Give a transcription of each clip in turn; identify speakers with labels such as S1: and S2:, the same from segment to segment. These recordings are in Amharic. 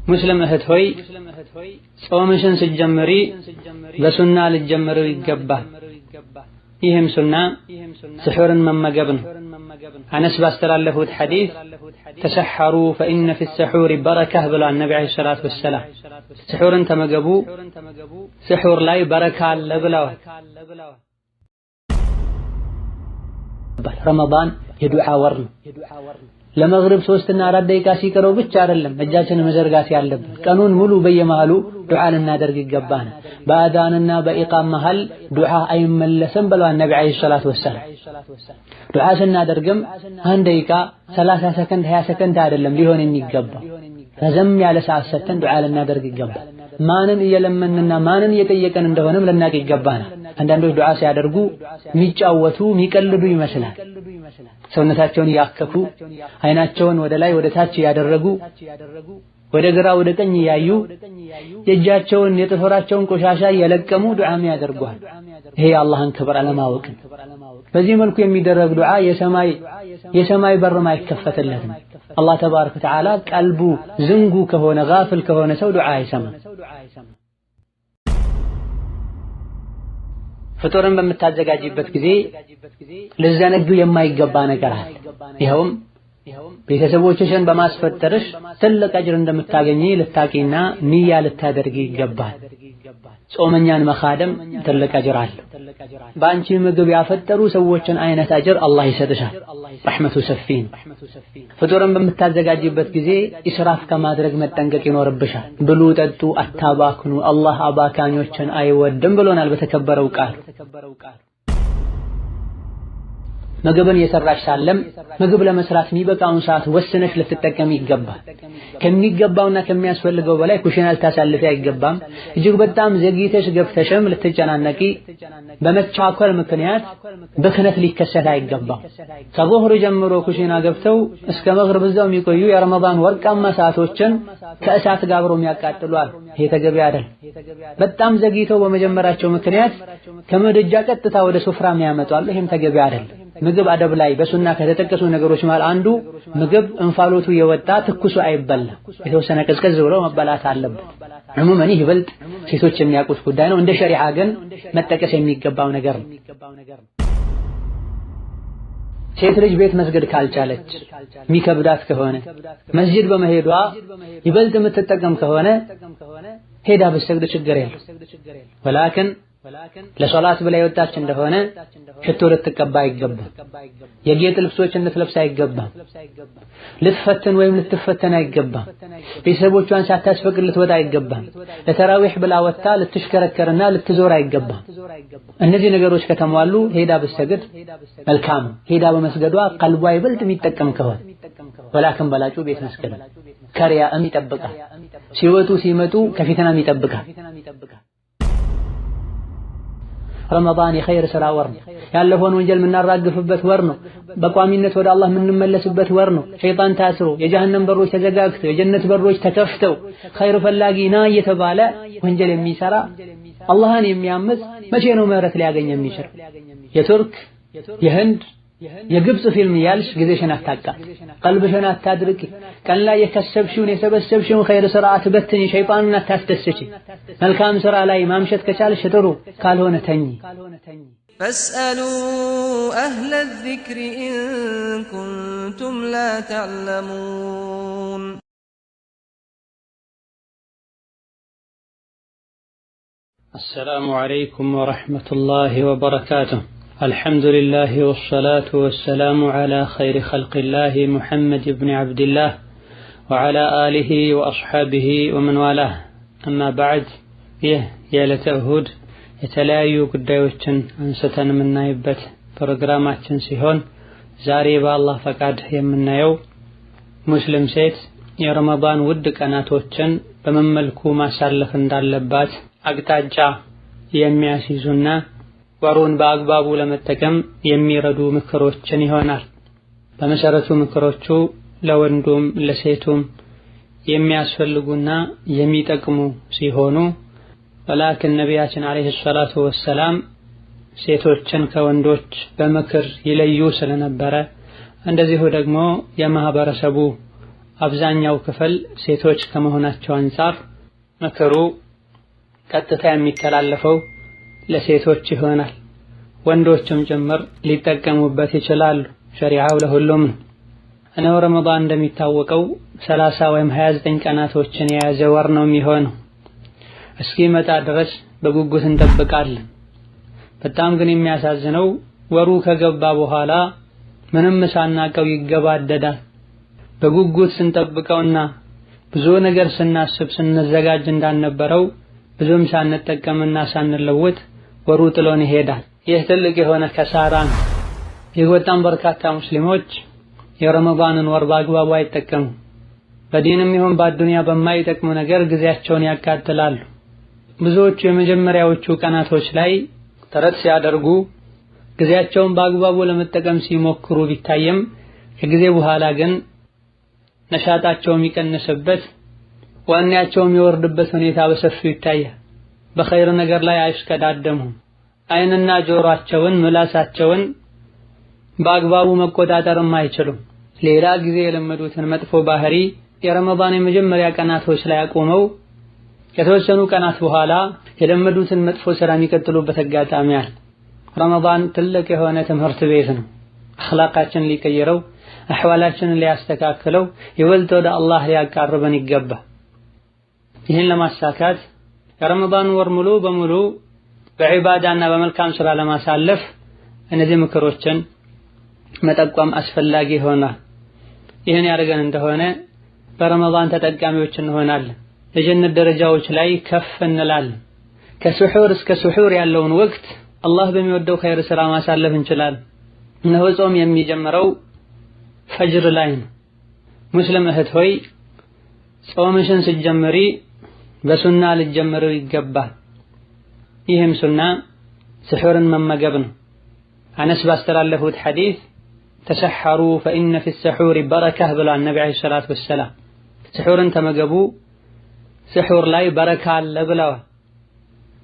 S1: ሙስሊም እህት ሆይ ጾምሽን ስትጀምሪ በሱና ልትጀምሪው ይገባል። ይህም ሱና ስሑርን መመገብ ነው። አነስ ባስተላለፉት ሐዲስ ተሰሐሩ ፈኢነ ፊ ሰሑሪ በረካ ብለዋል ነቢ ዓለይሂ ሰላቱ ወሰላም። ስሑርን ተመገቡ፣ ስሑር ላይ በረካ አለ ብለዋል። ረመዳን የዱዓ ወር ነው። ለመግሪብ 3 እና 4 ደቂቃ ሲቀረው ብቻ አይደለም እጃችንን መዘርጋት ያለብን። ቀኑን ሙሉ በየመሃሉ ዱዓ ልናደርግ ይገባናል። በአዛንና በኢቃም መሃል ዱዓ አይመለስም ብለዋል ነቢ ዓለይሂ ሰላቱ ወሰላም። ዱዓ ስናደርግም 1 ደቂቃ 30 ሰከንድ 20 ሰከንድ አይደለም ሊሆን የሚገባው፣ ረዘም ያለ ሰዓት ሰጥተን ዱዓ ልናደርግ ይገባል። ማንን እየለመንና ማንን እየጠየቀን እንደሆነም ልናቅ ይገባናል። አንዳንዶች ዱዓ ሲያደርጉ የሚጫወቱ የሚቀልዱ ይመስላል። ሰውነታቸውን እያከኩ አይናቸውን ወደ ላይ ወደ ታች እያደረጉ ወደ ግራ ወደ ቀኝ እያዩ የእጃቸውን የጥፍራቸውን ቆሻሻ እየለቀሙ ዱዓም ያደርጓል። ይሄ የአላህን ክብር አለማወቅ። በዚህ መልኩ የሚደረግ ዱዓ የሰማይ በርም አይከፈትለትም። አላህ ተባረከ ወተዓላ ቀልቡ ዝንጉ ከሆነ ጋፍል ከሆነ ሰው ዱዓ አይሰማም። ፍጡርን በምታዘጋጅበት ጊዜ ልዘነጊው የማይገባ ነገር አለ። ይኸውም ቤተሰቦችሽን በማስፈጠርሽ ትልቅ አጅር እንደምታገኚ ልታቂና ንያ ልታደርጊ ይገባል። ጾመኛን መኻደም ትልቅ አጅር አለው። በአንቺ ምግብ ያፈጠሩ ሰዎችን አይነት አጅር አላህ ይሰጥሻል። ረሕመቱ ሰፊ ነው። ፍጡርን በምታዘጋጅበት ጊዜ ኢስራፍ ከማድረግ መጠንቀቅ ይኖርብሻል። ብሉ፣ ጠጡ፣ አታባክኑ፣ አላህ አባካኞችን አይወድም ብሎናል በተከበረው ቃል። ምግብን የሰራሽ ሳለም ምግብ ለመስራት የሚበቃውን ሰዓት ወስነሽ ልትጠቀሚ ይገባል። ከሚገባውና ከሚያስፈልገው በላይ ኩሽና ልታሳልፊ አይገባም። እጅግ በጣም ዘግይተሽ ገብተሽም ልትጨናነቂ በመቻኮል ምክንያት ብክነት ሊከሰት አይገባም። ከዙህር ጀምሮ ኩሽና ገብተው እስከ መግሪብ እዛው የሚቆዩ የረመዳን ወርቃማ ሰዓቶችን ከእሳት ጋር አብረው የሚያቃጥሏል። ይሄ ተገቢ አይደለም። በጣም ዘግይተው በመጀመራቸው ምክንያት ከምድጃ ቀጥታ ወደ ሱፍራ የሚያመጧሉ። ይሄም ተገቢ አይደለም። ምግብ አደብ ላይ በሱና ከተጠቀሱ ነገሮች መሃል አንዱ ምግብ እንፋሎቱ የወጣ ትኩሱ አይበላም። የተወሰነ ቀዝቀዝ ብሎ መበላት አለበት። ዑሙመን ይህ ይበልጥ ሴቶች የሚያውቁት ጉዳይ ነው። እንደ ሸሪዓ ግን መጠቀስ የሚገባው ነገር ነው። ሴት ልጅ ቤት መስገድ ካልቻለች የሚከብዳት ከሆነ መስጂድ በመሄዷ ይበልጥ የምትጠቀም ከሆነ ሄዳ ብትሰግድ ችግር የለም። ወላኪን ለሶላት ብላ የወጣች እንደሆነ ሽቶ ልትቀባ አይገባም። የጌጥ ልብሶች እንድትለብስ አይገባም። ልትፈተን ወይም ልትፈተን አይገባም። ቤተሰቦቿን ሳታስፈቅድ ልትወጣ አይገባም። ለተራዊህ ብላ ወጥታ ልትሽከረከርና ልትዞር አይገባም። እነዚህ ነገሮች ከተሟሉ ሄዳ ብትሰግድ መልካም። ሄዳ በመስገዷ ቀልቧ ይበልጥ የሚጠቀም ከሆነ ወላክን በላጩ ቤት መስገድ ከሪያእም ይጠብቃል። ሲወጡ ሲመጡ ከፊትናም ይጠብቃል። ረመዳን የኸይር ስራ ወር ነው። ያለፈውን ወንጀል የምናራግፍበት ወር ነው። በቋሚነት ወደ አላህ የምንመለስበት ወር ነው። ሸይጣን ታስሮ የጀሃነም በሮች ተዘጋግተው የጀነት በሮች ተከፍተው ኸይር ፈላጊ ና እየተባለ ወንጀል የሚሰራ አላህን የሚያምፅ መቼ ነው ምህረት ሊያገኝ የሚችል? የቱርክ የህንድ የግብፅ ፊልም ያልሽ ጊዜሽን አታቃጥይ፣ ቀልብሽን አታድርቂ። ቀን ላይ የከሰብሽውን የሰበሰብሽውን ኸይር ስራ አትበትኝ፣ ሸይጣንን አታስደስቺ። መልካም ስራ ላይ ማምሸት ከቻልሽ ጥሩ፣ ካልሆነ ተኚ።
S2: فاسألوا أهل الذكر إن كنتم لا تعلمون።
S1: السلام عليكم ورحمة الله وبركاته። الحمد لله والصلاة والسلام على خير خلق الله محمد بن عبد الله وعلى آله وأصحابه ومن والاه أما بعد። ይህ የዕለተ እሁድ የተለያዩ ጉዳዮችን አንስተን የምናይበት ፕሮግራማችን ሲሆን ዛሬ በአላህ ፈቃድ የምናየው ሙስሊም ሴት የረመዳን ውድ ቀናቶችን በምን መልኩ ማሳለፍ እንዳለባት አቅጣጫ የሚያስይዙና ወሩን በአግባቡ ለመጠቀም የሚረዱ ምክሮችን ይሆናል። በመሰረቱ ምክሮቹ ለወንዱም ለሴቱም የሚያስፈልጉና የሚጠቅሙ ሲሆኑ ወላኪን ነቢያችን ዓለይሂ ሰላቱ ወሰላም ሴቶችን ከወንዶች በምክር ይለዩ ስለነበረ እንደዚሁ ደግሞ የማህበረሰቡ አብዛኛው ክፍል ሴቶች ከመሆናቸው አንፃር ምክሩ ቀጥታ የሚተላለፈው ለሴቶች ይሆናል። ወንዶችም ጭምር ሊጠቀሙበት ይችላሉ። ሸሪዓው ለሁሉም ነው። እነሆ ረመዳን እንደሚታወቀው 30 ወይም 29 ቀናቶችን የያዘ ወር ነው የሚሆነው። እስኪመጣ ድረስ በጉጉት እንጠብቃለን። በጣም ግን የሚያሳዝነው ወሩ ከገባ በኋላ ምንም ሳናቀው ይገባደዳል። በጉጉት ስንጠብቀውና ብዙ ነገር ስናስብ ስንዘጋጅ እንዳልነበረው ብዙም ሳንጠቀምና ሳንለወጥ ወሩ ጥሎን ይሄዳል። ይህ ትልቅ የሆነ ከሳራ ነው። ይህ በጣም በርካታ ሙስሊሞች የረመዳንን ወር በአግባቡ አይጠቀሙም። በዲንም ይሁን በአዱንያ በማይጠቅሙ ነገር ጊዜያቸውን ያቃጥላሉ። ብዙዎቹ የመጀመሪያዎቹ ቀናቶች ላይ ጥረት ሲያደርጉ ጊዜያቸውን በአግባቡ ለመጠቀም ሲሞክሩ ቢታይም ከጊዜ በኋላ ግን ነሻጣቸው የሚቀንስበት ወኔያቸው የሚወርድበት ሁኔታ በሰፊው ይታያል። በኸይር ነገር ላይ አይሽቀዳደሙም። አይንና ጆሮአቸውን ምላሳቸውን በአግባቡ መቆጣጠርም አይችሉም። ሌላ ጊዜ የለመዱትን መጥፎ ባህሪ የረመዳን የመጀመሪያ ቀናቶች ላይ አቆመው ከተወሰኑ ቀናት በኋላ የለመዱትን መጥፎ ስራ የሚቀጥሉበት አጋጣሚ አለ። ረመዳን ትልቅ የሆነ ትምህርት ቤት ነው። አኽላቃችንን ሊቀይረው፣ አሕዋላችንን ሊያስተካክለው፣ ይበልጥ ወደ አላህ ሊያቃርበን ይገባ። ይህን ለማሳካት የረመዳን ወር ሙሉ በሙሉ በዒባዳና በመልካም ስራ ለማሳለፍ እነዚህ ምክሮችን መጠቋም አስፈላጊ ይሆናል። ይህን ያደርገን እንደሆነ በረመዳን ተጠቃሚዎች እንሆናለን። የጀነት ደረጃዎች ላይ ከፍ እንላለን። ከስሑር እስከ ስሑር ያለውን ወቅት አላህ በሚወደው ኸይር ስራ ማሳለፍ እንችላለን። እነሆ ጾም የሚጀምረው ፈጅር ላይ ነው። ሙስሊም እህት ሆይ ጾምሽን ስትጀምሪ በሱና ልትጀምሪው ይገባል። ይህም ሱና ስሑርን መመገብ ነው። አነስ ባስተላለፉት ሐዲስ ተሰሐሩ فإن في السحور بركة ብለዋል ነቢ عليه الصلاة والسلام። ስሑርን ተመገቡ፣ ስሑር ላይ በረካ አለ ብለዋል።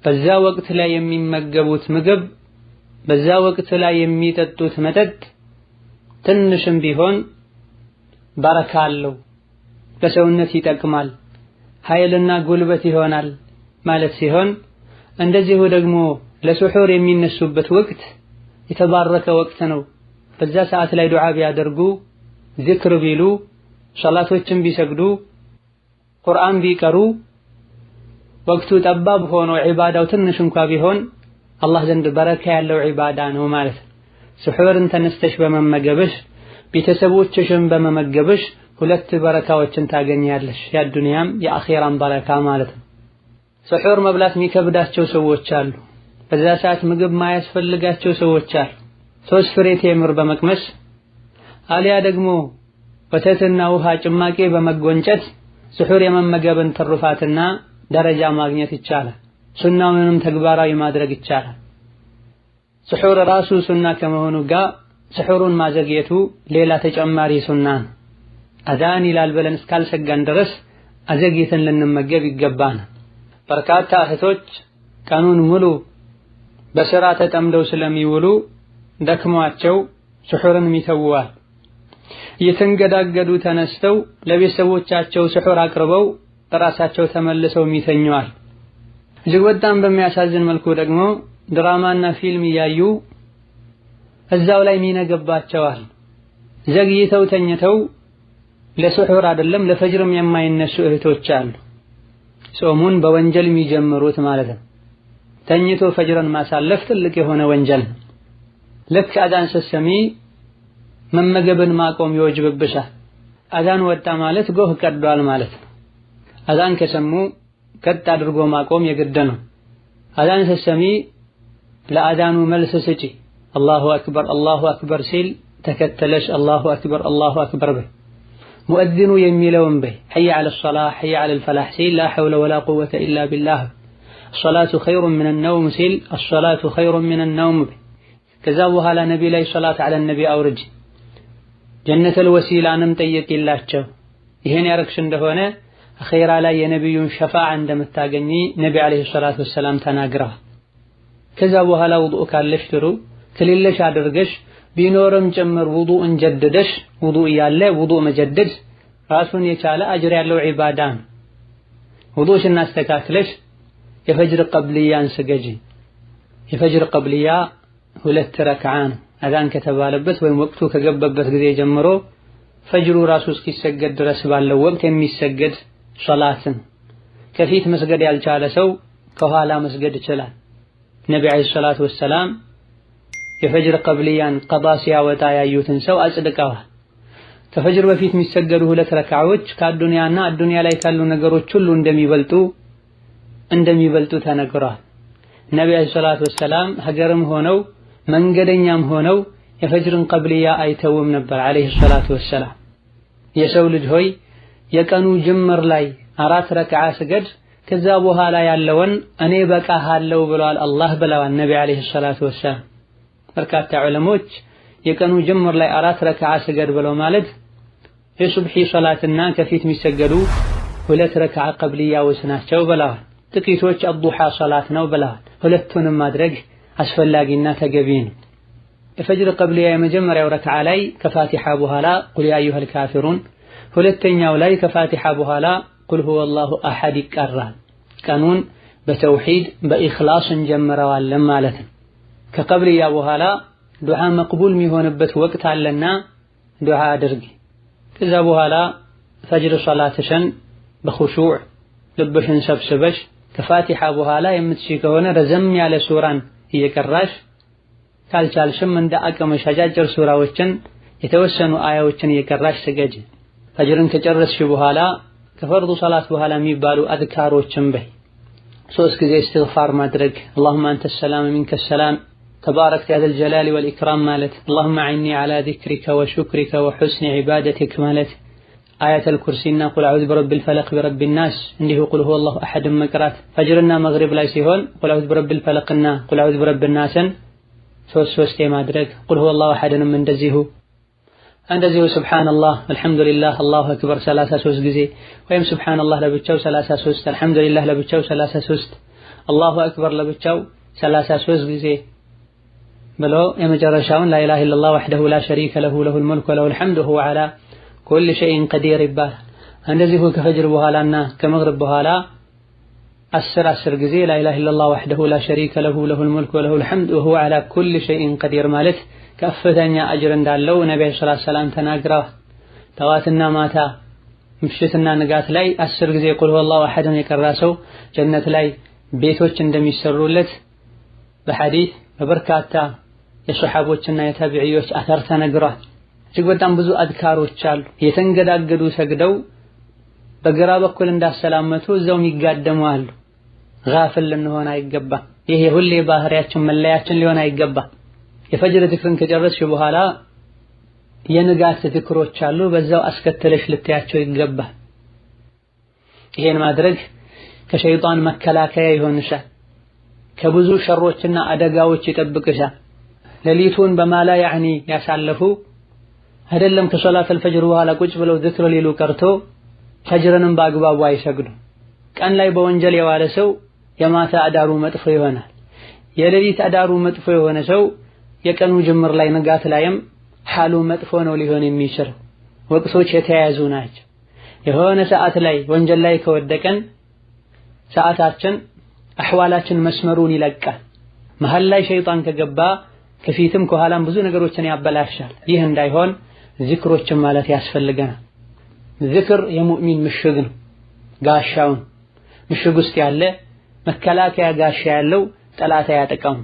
S1: በዛ ወቅት ላይ የሚመገቡት ምግብ፣ በዛ ወቅት ላይ የሚጠጡት መጠጥ ትንሽም ቢሆን በረካ አለው፣ ለሰውነት ይጠቅማል፣ ኃይልና ጉልበት ይሆናል ማለት ሲሆን እንደዚሁ ደግሞ ለስሑር የሚነሱበት ወቅት የተባረከ ወቅት ነው። በዛ ሰዓት ላይ ዱዓ ቢያደርጉ፣ ዚክር ቢሉ፣ ሰላቶችን ቢሰግዱ፣ ቁርአን ቢቀሩ ወቅቱ ጠባብ ሆኖ ዒባዳው ትንሽ እንኳ ቢሆን አላህ ዘንድ በረካ ያለው ዒባዳ ነው ማለት ነው። ስሑርን ተነስተሽ በመመገብሽ ቤተሰቦችሽን በመመገብሽ ሁለት በረካዎችን ታገኛለሽ፣ የአዱንያም የአኼራም በረካ ማለት ነው። ስሑር መብላት የሚከብዳቸው ሰዎች አሉ። በዛ ሰዓት ምግብ ማያስፈልጋቸው ሰዎች አሉ። 3 ፍሬ ቴምር በመቅመስ አሊያ ደግሞ ወተትና ውሃ ጭማቂ በመጎንጨት ስሑር የመመገብን ትሩፋትና ደረጃ ማግኘት ይቻላል። ሱናውንም ተግባራዊ ማድረግ ይቻላል። ስሑር ራሱ ሱና ከመሆኑ ጋር ስሑሩን ማዘግየቱ ሌላ ተጨማሪ ሱና ነው። አዛን ይላል ብለን እስካልሰጋን ድረስ አዘግይተን ልንመገብ ይገባናል። በርካታ እህቶች ቀኑን ሙሉ በስራ ተጠምደው ስለሚውሉ ደክሟቸው ስሑርን ይተውዋል። እየተንገዳገዱ ተነስተው ለቤተሰቦቻቸው ስሑር አቅርበው ራሳቸው ተመልሰው ይተኛዋል። እጅግ በጣም በሚያሳዝን መልኩ ደግሞ ድራማና ፊልም እያዩ እዛው ላይ ሚነገባቸዋል። ዘግይተው ተኝተው ለስሑር አይደለም ለፈጅርም የማይነሱ እህቶች አሉ። ጾሙን በወንጀል የሚጀምሩት ማለት ነው። ተኝቶ ፈጅርን ማሳለፍ ትልቅ የሆነ ወንጀል ነው። ልክ አዛን ስትሰሚ መመገብን ማቆም ይወጅብብሻል። አዛን ወጣ ማለት ጎህ ቀዷል ማለት ነው። አዛን ከሰሙ ቀጥ አድርጎ ማቆም የግድ ነው። አዛን ስትሰሚ ለአዛኑ መልስ ስጪ። الله أكبر الله أكبر ሲል ተከተለሽ الله أكبر الله أكبر በይ። ሙእዚኑ የሚለውን በይ። حي على الصلاة حي على الفلاح ሲል لا حول ولا قوة إلا بالله። الصلاة خير من النوم ሲል الصلاة خير من النوم በይ። ከዛ በኋላ ነቢ ላይ صلاة على النبي አውርጅ። ጀነተል ወሲላንም ጠይቂላቸው። ይሄን ያረግሽ እንደሆነ አኼራ ላይ የነቢዩን ሸፋዓ እንደምታገኚ ነቢ عليه الصلاة والسلام ተናግረዋል። ከዛ በኋላ ውዱእ ካለሽ ጥሩ፣ ከሌለሽ አድርገሽ ቢኖርም ጭምር ውዱእን ጀድደሽ፣ ውዱእ እያለ ውዱእ መጀደድ ራሱን የቻለ አጅር ያለው ዒባዳ ነው። ውዱእሽን አስተካክለሽ የፈጅር ቀብልያን ስገጂ። የፈጅር ቀብልያ 2 ረክዓ ነው። አዛን ከተባለበት ወይም ወቅቱ ከገባበት ጊዜ ጀምሮ ፈጅሩ ራሱ እስኪሰገድ ድረስ ባለው ወቅት የሚሰገድ ሶላት ነው። ከፊት መስገድ ያልቻለ ሰው ከኋላ መስገድ ይችላል። ነቢ ዓለይሂ ሰላቱ ወሰላም የፈጅር ቀብልያን ቀዳ ሲያወጣ ያዩትን ሰው አጽድቀዋል። ከፈጅር በፊት የሚሰገዱ 2 ረክዓዎች ከአዱንያና አዱንያ ላይ ካሉ ነገሮች ሁሉ እንደሚበልጡ ተነግሯል። ነቢ ዓለይሂ ሰላቱ ወሰላም ሀገርም ሆነው መንገደኛም ሆነው የፈጅርን ቀብልያ አይተውም ነበር ዓለይሂ ሰላቱ ወሰላም። የሰው ልጅ ሆይ የቀኑ ጅምር ላይ 4 ረክዓ ስገድ፣ ከዛ በኋላ ያለውን እኔ በቃሃለሁ ብለዋል አላህ ብለዋል ነቢ ዓለይሂ ሰላቱ ወሰላም። በርካታ ዑለሞች የቀኑ ጅምር ላይ 4 ረክዓ ስገድ ብለው ማለት የሱብሒ ሶላትና ከፊት የሚሰገዱ 2 ረክዓ ቀብልያዎች ናቸው ብለዋል። ጥቂቶች አዱሃ ሶላት ነው ብለዋል። ሁለቱንም ማድረግ አስፈላጊና ተገቢ ነው። የፈጅር ቀብልያ የመጀመሪያው ረክዓ ላይ ከፋቲሃ በኋላ ቁል ያ አዩሀል ካፊሩን፣ ሁለተኛው ላይ ከፋቲሃ በኋላ ቁል ሁወላሁ አሐድ ይቀራል። ቀኑን በተውሂድ በኢኽላስ እንጀምረዋለን ማለት ነው። ከቀብልያ በኋላ ዱዓ መቅቡል የሚሆንበት ወቅት አለና ዱዓ አድርጊ። ከዛ በኋላ ፈጅር ሶላትሽን በኹሹዕ ልብሽን ሰብስበሽ ከፋቲሃ በኋላ የምትሺ ከሆነ ረዘም ያለ ሱራን እየቀራሽ ካልቻልሽም እንደ አቅምሽ አጫጭር ሱራዎችን የተወሰኑ አያዎችን እየቀራሽ ስገጂ። ፈጅርን ከጨረስሽ በኋላ ከፈርዱ ሶላት በኋላ የሚባሉ አዝካሮችን በይ። 3 ጊዜ እስትግፋር ማድረግ፣ اللهم انت السلام منك السلام تبارك يا ذا الجلال والإكرام ማለት፣ اللهم أعني على ذكرك وشكرك وحسن عبادتك ማለት፣ آية الكرسي قل أعوذ برب الفلق برب الناس እንዲሁ قل هو الله أحد መቅራት። ፈጅርና መግሪብ ላይ ሲሆን قل أعوذ برب الفلقና قل أعوذ برب الناس 3 የማድረግ قل هو الله أحدንም እንደዚሁ ሱብሃንአላህ አልሐምዱሊላህ አላሁ አክበር 33 ጊዜ ወይም ሱብሃንአላህ ለብቻው 33 አልሐምዱሊላህ ለብቻው 33 አላሁ አክበር ለብቻው 33 ጊዜ ብሎ የመጨረሻውን ላ ኢላሃ ኢለላህ ወህደሁ ላ ሸሪከ ለሁ ለሁል ሙልኩ ወለሁል ሐምዱ ወሁወ ዐላ ኩሊ ሸይኢን ቀዲር ይባላል። እንደዚሁ ከፈጅር በኋላና ከመግሪብ በኋላ 10 10 ጊዜ ላ ኢላሃ ኢለላህ ወህደሁ ላ ሸሪከ ለሁ ለሁል ሙልኩ ወለሁል ሐምዱ ወሁወ ዐላ ኩሊ ሸይኢን ቀዲር ማለት ከፍተኛ አጅር እንዳለው ነብዩ ሰለላሁ ዐለይሂ ወሰለም ተናግረዋል። ጠዋትና ማታ ምሽትና ንጋት ላይ 10 ጊዜ ቁል ሁወላሁ አሐድን የቀራ ሰው ጀነት ላይ ቤቶች እንደሚሰሩለት በሐዲስ በበርካታ የሱሐቦችና የታቢዒዎች አተር ተነግሯል። እጅግ በጣም ብዙ አድካሮች አሉ። የተንገዳገዱ ሰግደው በግራ በኩል እንዳሰላመቱ እዛው የሚጋደሙ አሉ። ጋፍል ልንሆን አይገባ። ይሄ የሁሌ ባህሪያችን መለያችን ሊሆን አይገባ። የፈጅር ዝክርን ከጨረስሽ በኋላ የንጋት ዝክሮች አሉ። በዛው አስከትለሽ ልትያቸው ይገባል። ይሄን ማድረግ ከሸይጣን መከላከያ ይሆንሻል። ከብዙ ሸሮችና አደጋዎች ይጠብቅሻል። ሌሊቱን በማላ ያዕኒ ያሳለፉ አይደለም ከሶላት አልፈጅር በኋላ ቁጭ ብለው ዝክር ሊሉ ቀርቶ ፈጅርንም በአግባቡ አይሰግዱ። ቀን ላይ በወንጀል የዋለ ሰው የማታ አዳሩ መጥፎ ይሆናል። የሌሊት አዳሩ መጥፎ የሆነ ሰው የቀኑ ጅምር ላይ ንጋት ላይም ሐሉ መጥፎ ነው ሊሆን የሚችለው። ወቅቶች የተያያዙ ናቸው። የሆነ ሰዓት ላይ ወንጀል ላይ ከወደቀን ሰዓታችን አህዋላችን መስመሩን ይለቃል። መሃል ላይ ሸይጣን ከገባ ከፊትም ከኋላም ብዙ ነገሮችን ያበላሻል። ይህ እንዳይሆን ዝክሮችን ማለት ያስፈልገናል። ዝክር የሙእሚን ምሽግ ነው፣ ጋሻውን ምሽግ ውስጥ ያለ መከላከያ ጋሻ ያለው ጠላት አያጠቃውም።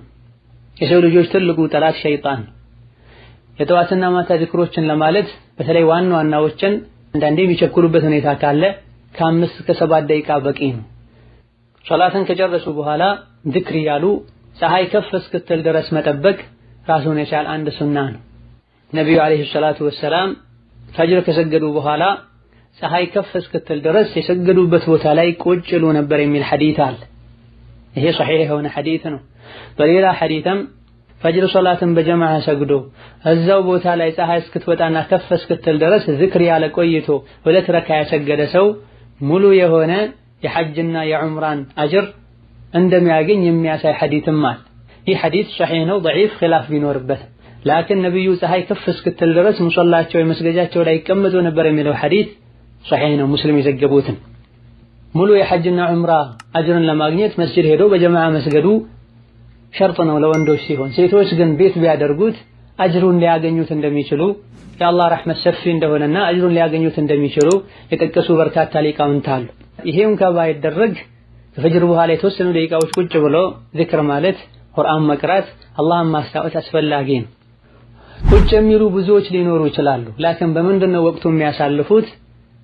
S1: የሰው ልጆች ትልቁ ጠላት ሸይጣን። የጠዋትና ማታ ዝክሮችን ለማለት በተለይ ዋና ዋናዎችን አንዳንዴ የሚቸኩሉበት ሁኔታ ካለ ከ5 እስከ 7 ደቂቃ በቂ ነው። ሶላትን ከጨረሱ በኋላ ዝክር ያሉ ፀሐይ ከፍ እስክትል ድረስ መጠበቅ ራሱን የቻለ አንድ ሱና ነው። ነብዩ አለይሂ ሰላቱ ወሰላም ፈጅር ከሰገዱ በኋላ ፀሐይ ከፍ እስክትል ድረስ የሰገዱበት ቦታ ላይ ቁጭ ይሉ ነበር የሚል ሐዲስ አለ። ይሄ ሶሒህ የሆነ ሐዲስ ነው። በሌላ ሐዲስም ፈጅር ሶላትን በጀማዓ ሰግዶ እዛው ቦታ ላይ ፀሐይ እስክትወጣና ከፍ እስክትል ድረስ ዝክር ያለ ቆይቶ 2 ረካ ያሰገደ ሰው ሙሉ የሆነ የሐጅና የዑምራን አጅር እንደሚያገኝ የሚያሳይ ሐዲስም አለ። ይህ ሐዲስ ሶሒህ ነው፣ ضعيف ኺላፍ ቢኖርበት፣ ላኪን ነብዩ ፀሐይ ከፍ እስክትል ድረስ ሙሰላቸው የመስገጃቸው ላይ ይቀመጡ ነበር የሚለው ሐዲስ ሶሒህ ነው፣ ሙስሊም የዘገቡትን። ሙሉ የሐጅና ዑምራ አጅርን ለማግኘት መስጂድ ሄዶ በጀማዓ መስገዱ ሸርጥ ነው ለወንዶች ሲሆን፣ ሴቶች ግን ቤት ቢያደርጉት አጅሩን ሊያገኙት እንደሚችሉ የአላህ ረሕመት ሰፊ እንደሆነና አጅሩን ሊያገኙት እንደሚችሉ የጠቀሱ በርካታ ሊቃውንት አሉ። ይሄም ከባይደረግ ከፈጅር በኋላ የተወሰኑ ደቂቃዎች ቁጭ ብሎ ዚክር ማለት፣ ቁርአን መቅራት፣ አላህን ማስታወስ አስፈላጊ ነው። ቁጭ የሚሉ ብዙዎች ሊኖሩ ይችላሉ። ላኪን በምንድነው ወቅቱ የሚያሳልፉት?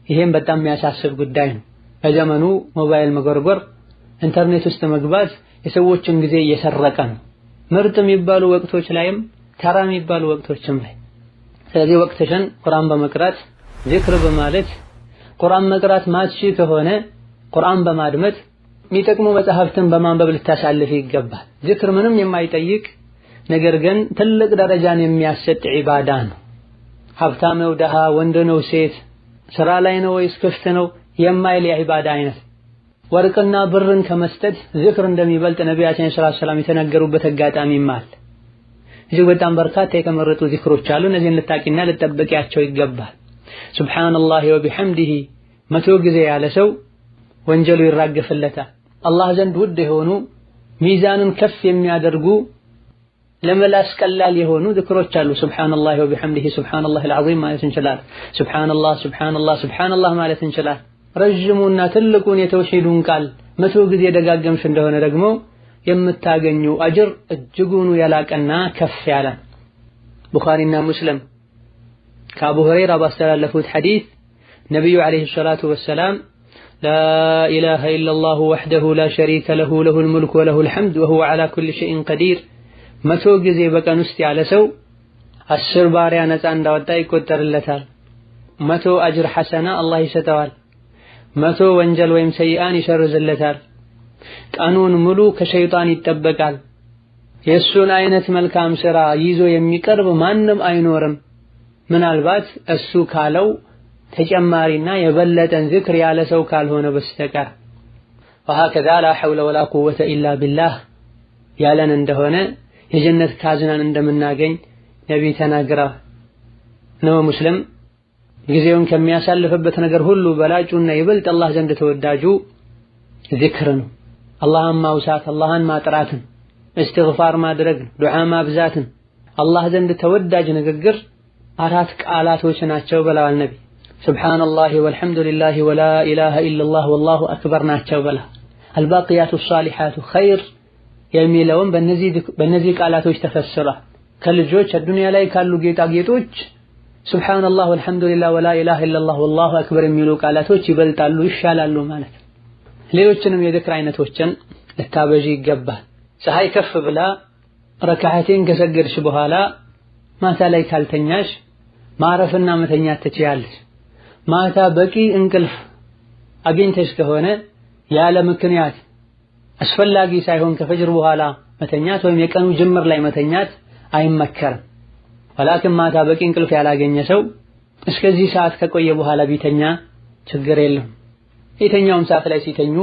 S1: ይሄም በጣም የሚያሳስብ ጉዳይ ነው። በዘመኑ ሞባይል መጎርጎር፣ ኢንተርኔት ውስጥ መግባት የሰዎችን ጊዜ እየሰረቀ ነው። ምርጥ የሚባሉ ወቅቶች ላይም ተራ የሚባሉ ወቅቶችም ላይ። ስለዚህ ወቅትሽን ቁርአን በመቅራት፣ ዚክር በማለት፣ ቁርአን መቅራት ማትሺ ከሆነ ቁርአን በማድመጥ፣ የሚጠቅሙ መጽሐፍትን በማንበብ ልታሳልፍ ይገባል። ዚክር ምንም የማይጠይቅ ነገር ግን ትልቅ ደረጃን የሚያሰጥ ዒባዳ ነው። ሀብታም ነው ደሃ፣ ወንድ ነው ሴት፣ ስራ ላይ ነው ወይስ ክፍት ነው የማይል የዒባዳ አይነት። ወርቅና ብርን ከመስጠት ዚክር እንደሚበልጥ ነቢያችን ሰለላሁ ዐለይሂ ወሰለም የተናገሩበት አጋጣሚም አለ። እጅግ በጣም በርካታ የተመረጡ ዚክሮች አሉ። እነዚህን ልታቂና ልጠብቂያቸው ይገባል። سبحان الله وبحمده 100 ጊዜ ያለ ሰው ወንጀሉ ይራገፍለታል። አላህ ዘንድ ውድ የሆኑ ሚዛንን ከፍ የሚያደርጉ ለመላስ ቀላል የሆኑ ዚክሮች አሉ። سبحان الله وبحمده سبحان الله العظيم ማለት እንችላለን። سبحان الله سبحان الله سبحان الله ማለት እንችላለን። ረዥሙና ትልቁን የተውሂዱን ቃል 100 ጊዜ ደጋገምሽ እንደሆነ ደግሞ የምታገኙ አጅር እጅጉን የላቀና ከፍ ያለ። ቡኻሪና ሙስሊም ከአቡ ሁረይራ ባስተላለፉት ሐዲስ ነብዩ عليه الصلاة والسلام لا إله إلا الله وحده لا شريك له له الملك وله الحمد وهو على كل شيء قدير 100 ጊዜ በቀን ውስጥ ያለ ሰው 10 ባሪያ ነፃ እንዳወጣ ይቆጠርለታል። 100 አጅር ሐሰና አላህ ይሰጠዋል። 100 ወንጀል ወይም ሰይአን ይሰርዝለታል። ቀኑን ሙሉ ከሸይጣን ይጠበቃል። የእሱን አይነት መልካም ስራ ይዞ የሚቀርብ ማንም አይኖርም፣ ምናልባት እሱ ካለው ተጨማሪና የበለጠን ዝክር ያለ ሰው ካልሆነ በስተቀር። وهكذا لا حول ولا قوة إلا بالله ያለን እንደሆነ የጀነት ካዝናን እንደምናገኝ ነቢ ተናግረዋል። ነው ሙስሊም ጊዜውን ከሚያሳልፍበት ነገር ሁሉ በላጩና ይበልጥ አላህ ዘንድ ተወዳጁ ዚክር ነው። አላህን ማውሳት፣ አላህን ማጥራትን፣ እስትግፋር ማድረግ፣ ዱዓ ማብዛትን። አላህ ዘንድ ተወዳጅ ንግግር 4 ቃላቶች ናቸው ብለዋል ነቢ። سبحان الله والحمد لله ولا إله إلا الله والله أكبر ናቸው ብለዋል። الباقيات الصالحات خير የሚለውን በእነዚህ ቃላቶች ተፈስሯል። ከልጆች ዱንያ ላይ ካሉ ጌጣጌጦች سبحان الله والحمد لله ولا إله إلا الله والله أكبر የሚሉ ቃላቶች ይበልጣሉ፣ ይሻላሉ ማለት ነው። ሌሎችንም የዝክር አይነቶችን ልታበዢ ይገባል። ፀሐይ ከፍ ብላ ረካዓቴን ከሰገድሽ በኋላ ማታ ላይ ካልተኛሽ ማረፍና መተኛት ትችያለሽ። ማታ በቂ እንቅልፍ አግኝተሽ ከሆነ ያለ ምክንያት አስፈላጊ ሳይሆን ከፈጅር በኋላ መተኛት ወይም የቀኑ ጅምር ላይ መተኛት አይመከርም። ወላኪን ማታ በቂ እንቅልፍ ያላገኘ ሰው እስከዚህ ሰዓት ከቆየ በኋላ ቢተኛ ችግር የለም። የተኛውም ሰዓት ላይ ሲተኙ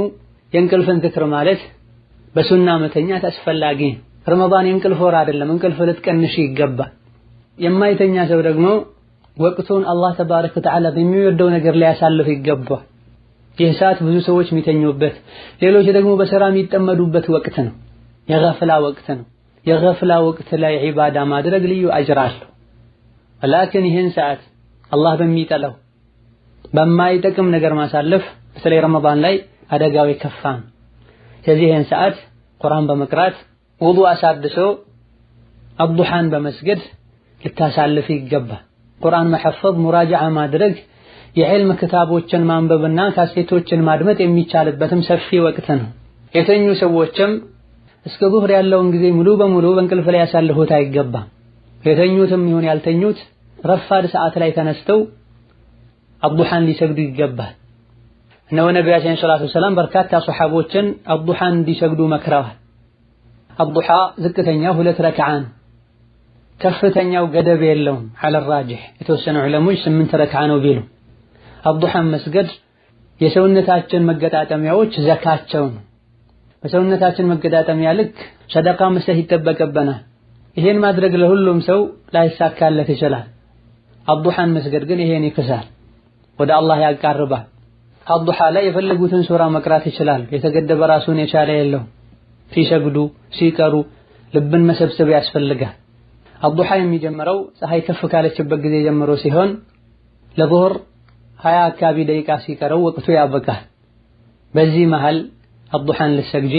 S1: የእንቅልፍን ዝክር ማለት በሱና መተኛት አስፈላጊ። ረመዳን የእንቅልፍ ወር አይደለም፣ እንቅልፍ ልትቀንሽ ይገባል። የማይተኛ ሰው ደግሞ ወቅቱን አላህ ተባረከ ወተዓላ በሚወደው ነገር ሊያሳልፍ ይገባል። ይህ ሰዓት ብዙ ሰዎች የሚተኙበት፣ ሌሎች ደግሞ በስራ የሚጠመዱበት ወቅት ነው። የገፍላ ወቅት ነው። የገፍላ ወቅት ላይ ዒባዳ ማድረግ ልዩ አጅር አለው። ወላኪን ይህን ሰዓት አላህ በሚጠላው በማይጠቅም ነገር ማሳለፍ በተለይ ረመዳን ላይ አደጋው የከፋ ነው። ስለዚህ ይህን ሰዓት ቁርአን በመቅራት፣ ውዱእ አሳድሶ አዱሃን በመስገድ ልታሳልፍ ይገባል። ቁርአን መሐፈዝ፣ ሙራጃዓ ማድረግ፣ የዕልም ክታቦችን ማንበብና ካሴቶችን ማድመጥ የሚቻልበትም ሰፊ ወቅት ነው። የተኙ ሰዎችም እስከ ዙህር ያለውን ጊዜ ሙሉ በሙሉ በእንቅልፍ ላይ ያሳልፉት አይገባም። የተኙትም ይሁን ያልተኙት ረፋድ ሰዓት ላይ ተነስተው አዱሃን ሊሰግዱ ይገባል። እነሆ ነቢያችን ሰለላሁ ዐለይሂ ወሰለም በርካታ ሱሐቦችን አዱሃን እንዲሰግዱ መክረዋል። አዱሃ ዝቅተኛው 2 ረክዓ ነው። ከፍተኛው ገደብ የለውም። ዐለ ራጂህ የተወሰኑ ዑለሞች 8 ረክዓ ነው ቢሉ አዱሃን መስገድ የሰውነታችን መገጣጠሚያዎች ዘካቸው ነው። በሰውነታችን መገጣጠሚያ ልክ ሰደቃ መስጠት ይጠበቅብናል። ይሄን ማድረግ ለሁሉም ሰው ላይሳካለት ይችላል። አዱሃን መስገድ ግን ይሄን ይክሳል። ወደ አላህ ያቃርባል። አዱሃ ላይ የፈለጉትን ሱራ መቅራት ይችላሉ። የተገደበ ራሱን የቻለ የለውም። ሲሰግዱ ሲቀሩ ልብን መሰብሰብ ያስፈልጋል። አዱሃ የሚጀምረው ፀሐይ ከፍ ካለችበት ጊዜ ጀምሮ ሲሆን ለዙህር 20 አካባቢ ደቂቃ ሲቀረው ወቅቱ ያበቃል። በዚህ መሃል አዱሃን ልትሰግጂ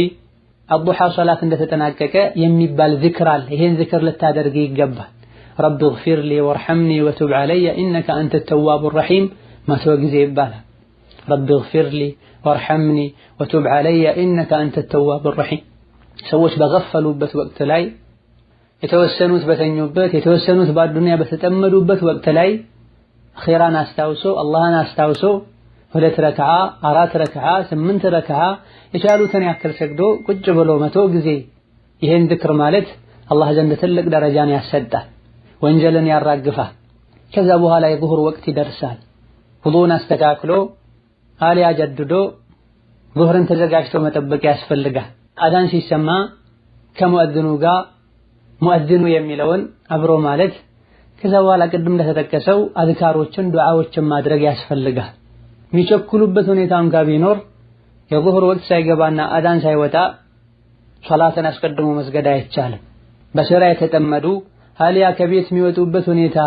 S1: አዱሃ ሶላት እንደተጠናቀቀ የሚባል ዚክር አለ። ይሄን ዚክር ልታደርጊ ይገባል። رب اغفر لي وارحمني وتب علي إنك أنت التواب الرحيم 100 ጊዜ ይባላል። رب اغفر لي وارحمني وتب علي إنك أنت التواب الرحيم። ሰዎች በገፈሉበት ወቅት ላይ የተወሰኑት በተኙበት የተወሰኑት በዱንያ በተጠመዱበት ወቅት ላይ ኺራን አስታውሶ አላህን አስታውሶ 2 ረክዓ 4 ረክዓ 8 ረክዓ የቻሉትን ያክል ሰግዶ ቁጭ ብሎ 100 ጊዜ ይሄን ዝክር ማለት አላህ ዘንድ ትልቅ ደረጃን ያሰጣል፣ ወንጀልን ያራግፋል። ከዛ በኋላ የዙህር ወቅት ይደርሳል። ውዱእን አስተካክሎ አሊያ ጀድዶ ዙህርን ተዘጋጅቶ መጠበቅ ያስፈልጋል። አዛን ሲሰማ ከሙአዚኑ ጋር ሙአዚኑ የሚለውን አብሮ ማለት ከዛ በኋላ ቅድም እንደተጠቀሰው አዝካሮችን ዱዓዎችን ማድረግ ያስፈልጋል። የሚቸኩሉበት ሁኔታ እንኳን ቢኖር የዙህር ወቅት ሳይገባና አዛን ሳይወጣ ሶላትን አስቀድሞ መስገድ አይቻልም። በስራ የተጠመዱ አሊያ ከቤት የሚወጡበት ሁኔታ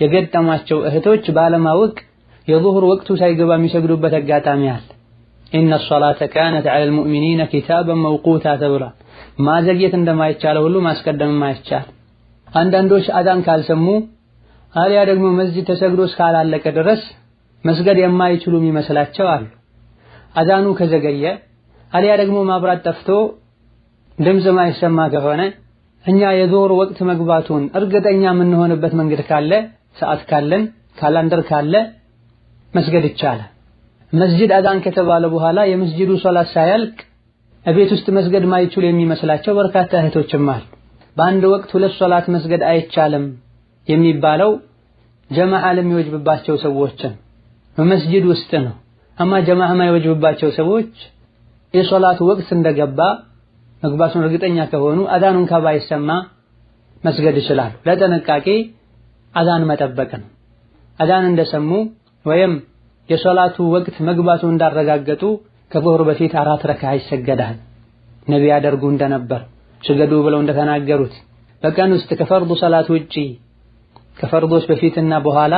S1: የገጠማቸው እህቶች ባለማወቅ የዙህር ወቅቱ ሳይገባ የሚሰግዱበት አጋጣሚ አለ። إن الصلاة كانت على المؤمنين كتابا موقوتا ተብሏል። ማዘግየት እንደማይቻል ሁሉ ማስቀደም የማይቻል። አንዳንዶች አዛን ካልሰሙ አሊያ ደግሞ መስጂድ ተሰግዶ እስካላለቀ ድረስ መስገድ የማይችሉ የሚመስላቸው አሉ። አዛኑ ከዘገየ አሊያ ደግሞ ማብራት ጠፍቶ ድምጽ ማይሰማ ከሆነ እኛ የዙህር ወቅት መግባቱን እርግጠኛ የምንሆንበት መንገድ ካለ ሰዓት ካለን ካላንደር ካለ መስገድ ይቻላል። መስጂድ አዛን ከተባለ በኋላ የመስጂዱ ሶላት ሳያልቅ እቤት ውስጥ መስገድ ማይችሉ የሚመስላቸው በርካታ እህቶችም አሉ። በአንድ ወቅት ሁለት ሶላት መስገድ አይቻልም የሚባለው ጀማዓ ለሚወጅብባቸው ሰዎችን በመስጂድ ውስጥ ነው። አማ ጀማዓ የማይወጅብባቸው ሰዎች የሶላቱ ወቅት እንደገባ መግባቱን እርግጠኛ ከሆኑ አዛኑን ባይሰማ መስገድ ይችላሉ። ለጥንቃቄ አዛን መጠበቅ ነው። አዛን እንደሰሙ ወይም የሶላቱ ወቅት መግባቱ እንዳረጋገጡ ከዙህር በፊት 4 ረክዓ ይሰገዳል። ነቢ ያደርጉ እንደነበር ስገዱ ብለው እንደተናገሩት በቀን ውስጥ ከፈርዱ ሰላት ውጪ ከፈርዶች በፊትና በኋላ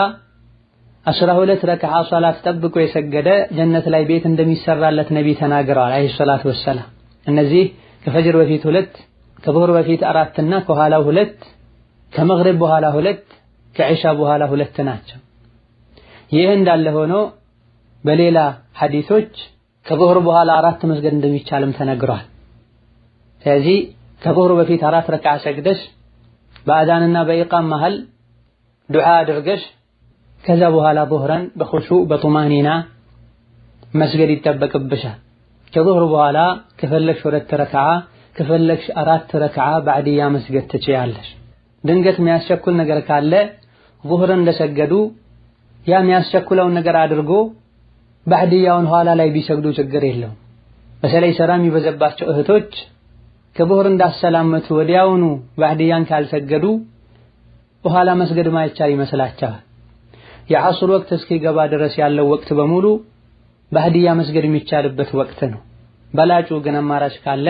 S1: 12 ረክዓ ሶላት ጠብቆ የሰገደ ጀነት ላይ ቤት እንደሚሰራለት ነቢ ተናግረዋል عليه الصلاة والسلام። እነዚህ ከፈጅር በፊት 2፣ ከዙህር በፊት 4 እና ከኋላው 2፣ ከመግሪብ በኋላ 2፣ ከዒሻ በኋላ 2 ናቸው። ይህ እንዳለ ሆኖ በሌላ ሐዲሶች ከዙህር በኋላ 4 መስገድ እንደሚቻልም ተነግሯል። ስለዚህ ከዙህር በፊት 4 ረክዓ ሰግደሽ በአዛንና በኢቃም መሃል ዱዓ አድርገሽ ከዛ በኋላ ዙህርን በኹሹዕ በጡማኒና መስገድ ይጠበቅብሻል። ከዙህር በኋላ ከፈለግሽ 2 ረክዓ ከፈለግሽ 4 ረክዓ ባዕድያ መስገድ ትችያለሽ። ድንገት የሚያስቸኩል ነገር ካለ ዙህርን እንደሰገዱ ያ የሚያስቸኩለውን ነገር አድርጎ ባዕድያውን ኋላ ላይ ቢሰግዱ ችግር የለውም። በተለይ ስራ የሚበዛባቸው እህቶች ከዙህር እንዳሰላመቱ ወዲያውኑ ባዕድያን ካልሰገዱ በኋላ መስገድ ማይቻል ይመስላቸዋል። የዐስር ወቅት እስኪገባ ድረስ ያለው ወቅት በሙሉ ባዕድያ መስገድ የሚቻልበት ወቅት ነው። በላጩ ግን አማራጭ ካለ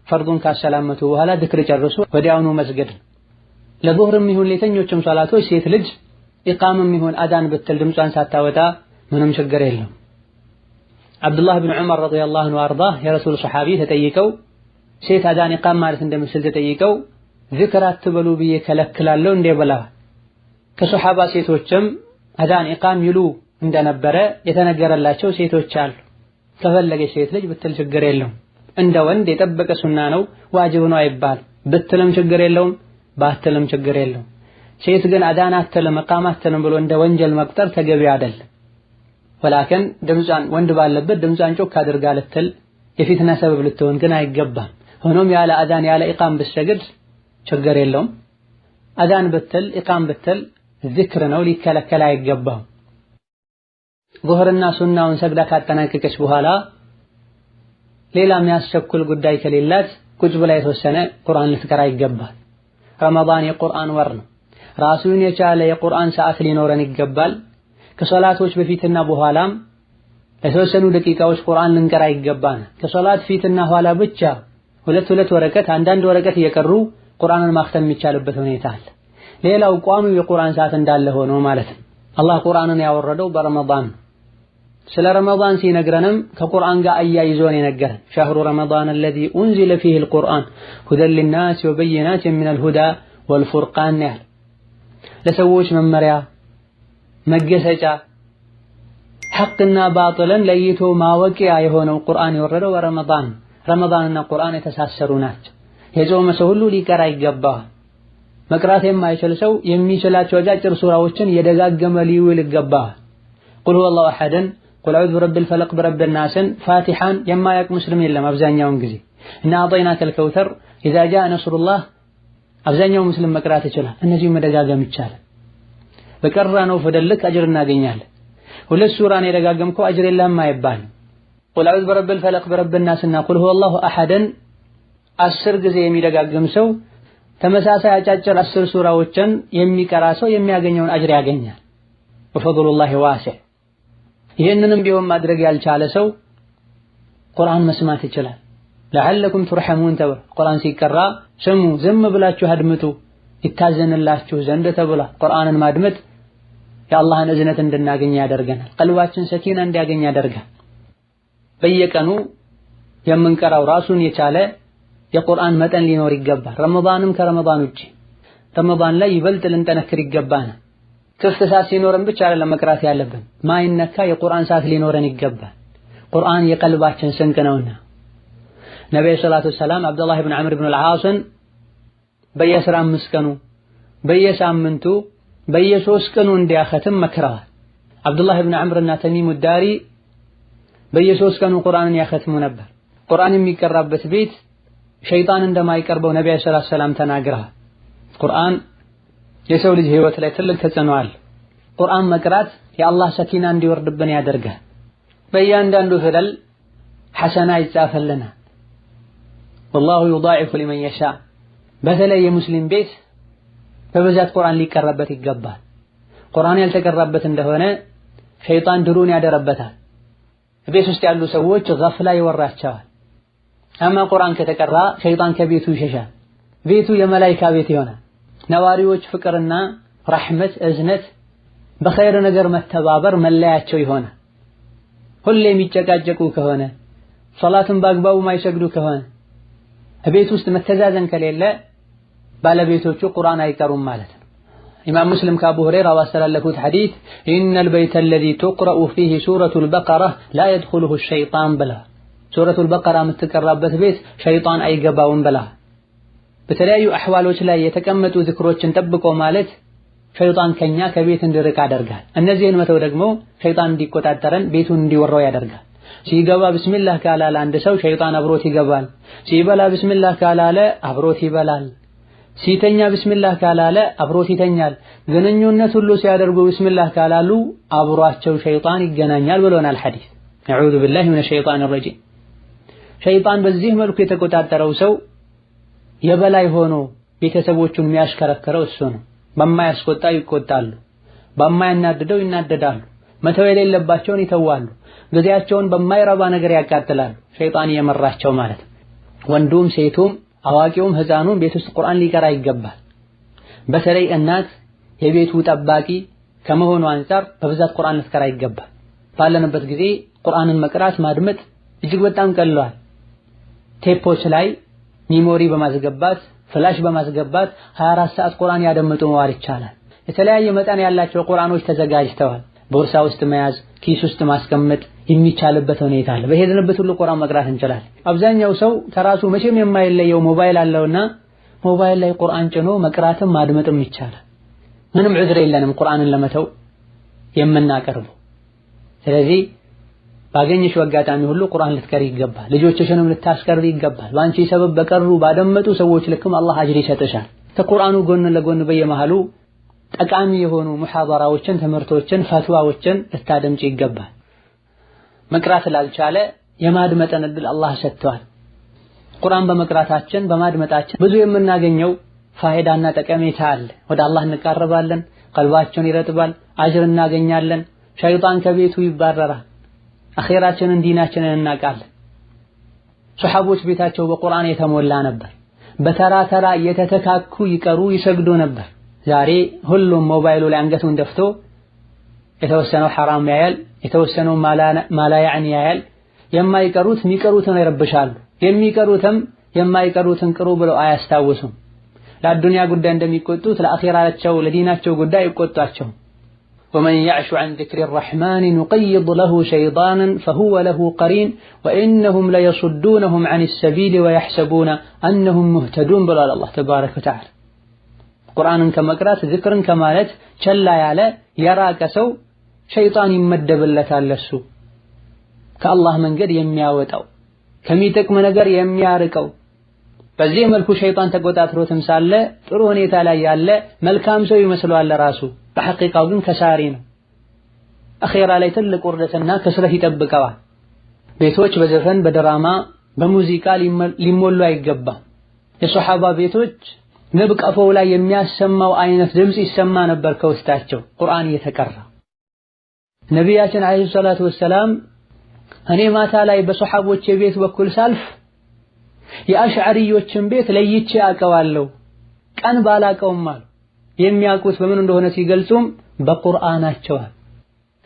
S1: ፈርዱን ካሰላመቱ በኋላ ዝክር ጨርሶ ወዲያውኑ መስገድ ነው። ለዙህርም ይሁን ለየትኞቹም ሶላቶች ሴት ልጅ ኢቃምም ይሁን አዛን ብትል ድምጿን ሳታወጣ ምንም ችግር የለም። አብዱላህ ብን ዑመር رضي الله عنه وأرضاه የረሱል ሰሐቢ ተጠይቀው ሴት አዛን ኢቃም ማለት እንደምትችል ተጠይቀው ዝክር አትበሉ ብዬ ከለክላለሁ እንዴ ብለዋል። ከሰሐባ ሴቶችም አዛን ኢቃም ይሉ እንደነበረ የተነገረላቸው ሴቶች አሉ። ከፈለገች ሴት ልጅ ብትል ችግር የለውም። እንደ ወንድ የጠበቀ ሱና ነው ዋጅብ ነው አይባል። ብትልም ችግር የለውም፣ ባትልም ችግር የለውም። ሴት ግን አዛን አትልም ኢቃም አትልም ብሎ እንደ ወንጀል መቁጠር ተገቢ አይደለም። ወላከን ድምጿን ወንድ ባለበት ድምጿን ጮክ አድርጋ ልትል የፊትና ሰበብ ልትሆን ግን አይገባም። ሆኖም ያለ አዛን ያለ ኢቃም ብትሰግድ ችግር የለውም። አዛን ብትል ኢቃም ብትል ዚክር ነው፣ ሊከለከል አይገባም። ዙህርና ሱናውን ሰግዳ ካጠናቀቀች በኋላ ሌላ የሚያስቸኩል ጉዳይ ከሌላት ቁጭ ብላ የተወሰነ ቁርአን ልትቀራ ይገባል። ረመዳን የቁርአን ወር ነው። ራሱን የቻለ የቁርአን ሰዓት ሊኖረን ይገባል። ከሶላቶች በፊትና በኋላም ለተወሰኑ ደቂቃዎች ቁርአን ልንቀራ ይገባናል። ከሶላት ፊትና ኋላ ብቻ ሁለት ሁለት ወረቀት አንዳንድ ወረቀት እየቀሩ ቁርአንን ማክተም የሚቻልበት ሁኔታ አለ። ሌላው ቋሚው የቁርአን ሰዓት እንዳለ ሆኖ ማለት ነው። አላህ ቁርአንን ያወረደው በረመዳን ስለ ረመዳን ሲነግረንም ከቁርአን ጋር አያይዞ ነው የነገረን። شهر رمضان الذي أنزل فيه القرآن هدى للناس وبينات من الهدى والفرقان ያለ ለሰዎች መመሪያ መገሰጫ ሐቅና ባጥልን ለይቶ ማወቂያ የሆነው ቁርአን የወረደው በረመዳን። ረመዳንና ቁርአን የተሳሰሩ ናቸው። የጾመ ሰው ሁሉ ሊቀራ ይገባዋል። መቅራት የማይችል ሰው የሚችላቸው አጫጭር ሱራዎችን የደጋገመ ሊውል ይገባዋል። قل هو الله أحد ን፣ قل أعوذ برب الفلق برب الناس ን፣ ፋቲሓን የማያውቅ ሙስሊም የለም አብዛኛውን ጊዜ። إنا أعطيناك الكوثر፣ إذا جاء نصر الله አብዛኛው ሙስሊም መቅራት ይችላል። እነዚሁ መደጋገም ይቻላል። በቀራነው ፊደል ልክ አጅር እናገኛለን። ሁለት ሱራን የደጋገምከው አጅር የለህም አይባልም። قل أعوذ برب الفلق برب الناس ና قل هو الله أحد ን 10 ጊዜ የሚደጋግም ሰው ተመሳሳይ አጫጭር 10 ሱራዎችን የሚቀራ ሰው የሚያገኘውን አጅር ያገኛል። وفضل الله واسع። ይህንንም ቢሆን ማድረግ ያልቻለ ሰው ቁርአን መስማት ይችላል። لعلكم ترحمون ተብሏል። ቁርአን ሲቀራ ስሙ፣ ዝም ብላችሁ አድምጡ ይታዘንላችሁ ዘንድ ተብሏል። ቁርአንን ማድመጥ የአላህን እዝነት እንድናገኝ ያደርገናል። ቀልባችን ሰኪና እንዲያገኝ ያደርጋል። በየቀኑ የምንቀራው ራሱን የቻለ የቁርአን መጠን ሊኖር ይገባል። ረመዳንም ከረመዳን ውጪ ረመዳን ላይ ይበልጥ ልንጠነክር ይገባናል። ክፍት ሰዓት ሲኖረን ብቻ አይደለም መቅራት ያለብን፣ ማይነካ የቁርአን ሰዓት ሊኖረን ይገባል። ቁርአን የቀልባችን ስንቅ ነውና ነብዩ ሰለላሁ ዐለይሂ ወሰለም አብዱላህ ኢብኑ ዐምር ኢብኑ አልዓስን በየ15 ቀኑ በየሳምንቱ በየሶስት ቀኑ እንዲያኸትም መክረዋል። አብዱላህ ኢብኑ ዐምርና ተሚሙ ዳሪ በየሶስት ቀኑ ቁርአንን ያኸትሙ ነበር። ቁርአን የሚቀራበት ቤት ሸይጣን እንደማይቀርበው ነብዩ ሰለላሁ ዐለይሂ ወሰለም ተናግረዋል። ቁርአን የሰው ልጅ ህይወት ላይ ትልቅ ተጽዕኖ አለ። ቁርአን መቅራት የአላህ ሰኪና እንዲወርድብን ያደርጋል። በእያንዳንዱ ፊደል ሐሰና ይጻፈልናል። والله يضاعف لمن يشاء። በተለይ የሙስሊም ቤት በብዛት ቁርአን ሊቀራበት ይገባል። ቁርአን ያልተቀራበት እንደሆነ ሸይጣን ድሩን ያደረበታል። ቤት ውስጥ ያሉ ሰዎች ገፍላ ይወራቸዋል። አማ ቁርአን ከተቀራ ሸይጣን ከቤቱ ይሸሻል። ቤቱ የመላኢካ ቤት ይሆናል። ነዋሪዎች ፍቅርና ረሕመት እዝነት በኸይር ነገር መተባበር መለያቸው ይሆናል። ሁሌ የሚጨቃጨቁ ከሆነ ሶላትን በአግባቡ ማይሰግዱ ከሆነ ቤት ውስጥ መተዛዘን ከሌለ ባለቤቶቹ ቁርአን አይቀሩም ማለት ነው። ኢማም ሙስሊም ከአቡ ሁረይራ ባስተላለፉት ሐዲስ إن البيت الذي تقرأ فيه سورة البقرة لا يدخله الشيطان ብለዋል። ሱረቱል በቀራ የምትቀራበት ቤት ሸይጣን አይገባውም ብለዋል። በተለያዩ አህዋሎች ላይ የተቀመጡ ዝክሮችን ጠብቆ ማለት ሸይጣን ከኛ ከቤት እንዲርቅ ያደርጋል። እነዚህን መተው ደግሞ ሸይጣን እንዲቆጣጠረን ቤቱን እንዲወራው ያደርጋል። ሲገባ ብስሚላህ ካላለ አንድ ሰው ሸይጣን አብሮት ይገባል። ሲበላ ብስሚላህ ካላለ አብሮት ይበላል። ሲተኛ ብስሚላህ ካላለ አብሮት ይተኛል። ግንኙነት ሁሉ ሲያደርጉ ብስሚላህ ካላሉ አብሯቸው ሸይጣን ይገናኛል ብሎናል ሐዲስ። نعوذ بالله من الشيطان الرجيم። ሸይጣን በዚህ መልኩ የተቆጣጠረው ሰው የበላይ ሆኖ ቤተሰቦቹን የሚያሽከረክረው እሱ ነው። በማያስቆጣ ይቆጣሉ፣ በማያናድደው ይናደዳሉ፣ መተው የሌለባቸውን ይተዋሉ፣ ጊዜያቸውን በማይረባ ነገር ያቃጥላሉ። ሸይጣን እየመራቸው ማለት ነው። ወንዱም ሴቱም አዋቂውም ህፃኑም ቤት ውስጥ ቁርአን ሊቀራ ይገባል። በተለይ እናት የቤቱ ጠባቂ ከመሆኑ አንፃር በብዛት ቁርአን ልትቀራ ይገባል። ባለንበት ጊዜ ቁርአንን መቅራት ማድመጥ እጅግ በጣም ቀሏል። ቴፖች ላይ memory በማስገባት flash በማስገባት 24 ሰዓት ቁርአን ያደምጡ መዋል ይቻላል። የተለያየ መጠን ያላቸው ቁርአኖች ተዘጋጅተዋል። ቦርሳ ውስጥ መያዝ፣ ኪስ ውስጥ ማስቀመጥ የሚቻልበት ሁኔታ አለ። በሄድንበት ሁሉ ቁርአን መቅራት እንችላለን። አብዛኛው ሰው ከራሱ መቼም የማይለየው ሞባይል አለውና ሞባይል ላይ ቁርአን ጭኖ መቅራትም ማድመጥም ይቻላል። ምንም ዑዝር የለንም ቁርአንን ለመተው የምናቀርበው። ስለዚህ ባገኘሽው አጋጣሚ ሁሉ ቁርአን ልትቀሪ ይገባል። ልጆችሽንም ልታስቀሪ ይገባል። በአንቺ ሰበብ በቀሩ ባደመጡ ሰዎች ልክም አላህ አጅር ይሰጥሻል። ከቁርአኑ ጎን ለጎን በየመሃሉ ጠቃሚ የሆኑ ሙሐደራዎችን፣ ትምህርቶችን፣ ፈትዋዎችን ልታደምጪ ይገባል። መቅራት ላልቻለ የማድመጥን እድል አላህ ሰጥቷል። ቁርአን በመቅራታችን በማድመጣችን ብዙ የምናገኘው ፋይዳና ጠቀሜታ አለ። ወደ አላህ እንቃረባለን፣ ቀልባችን ይረጥባል፣ አጅር እናገኛለን። ሸይጣን ከቤቱ ይባረራል። አኼራችንን ዲናችንን እናውቃለን። ሶሐቦች ቤታቸው በቁርአን የተሞላ ነበር። በተራ ተራ እየተተካኩ ይቀሩ ይሰግዱ ነበር። ዛሬ ሁሉም ሞባይሉ ላይ አንገቱን ደፍቶ የተወሰነው ሐራም ያያል፣ የተወሰነው ማላያዕን ያያል። የማይቀሩት የሚቀሩትን ይረብሻሉ። የሚቀሩትም የማይቀሩትን ቅሩ ብለው አያስታውሱም። ለአዱንያ ጉዳይ እንደሚቆጡት ለአኺራቸው ለዲናቸው ጉዳይ ይቆጧቸው። ومن يعش عن ذكر الرحمن نقيض له شيطانا فهو له قرين وإنهم ليصدونهم عن السبيل ويحسبون أنهم مهتدون ብሏል አላህ ተባረከ ወተዓላ። ቁርአንን ከመቅራት ዝክርን ከማለት ቸላ ያለ የራቀ ሰው ሸይጣን ይመደብለታል። ለሱ ከአላህ መንገድ የሚያወጣው ከሚጠቅም ነገር የሚያርቀው። በዚህ መልኩ ሸይጣን ተቆጣጥሮትም ሳለ ጥሩ ሁኔታ ላይ ያለ መልካም ሰው ይመስለዋል ራሱ፣ በሐቂቃው ግን ከሳሪ ነው። አኼራ ላይ ትልቅ ውርደትና ክስረት ይጠብቀዋል። ቤቶች በዘፈን በድራማ በሙዚቃ ሊሞሉ አይገባም። የሶሐባ ቤቶች ንብ ቀፎው ላይ የሚያሰማው አይነት ድምፅ ይሰማ ነበር ከውስጣቸው ቁርአን እየተቀራ። ነቢያችን ዓለይሂ ሰላቱ ወሰላም እኔ ማታ ላይ በሶሐቦች የቤት በኩል ሳልፍ የአሽዓሪዮችን ቤት ለይቼ አውቀዋለሁ፣ ቀን ባላቀውም አሉ። የሚያውቁት በምን እንደሆነ ሲገልጹም በቁርአናቸው።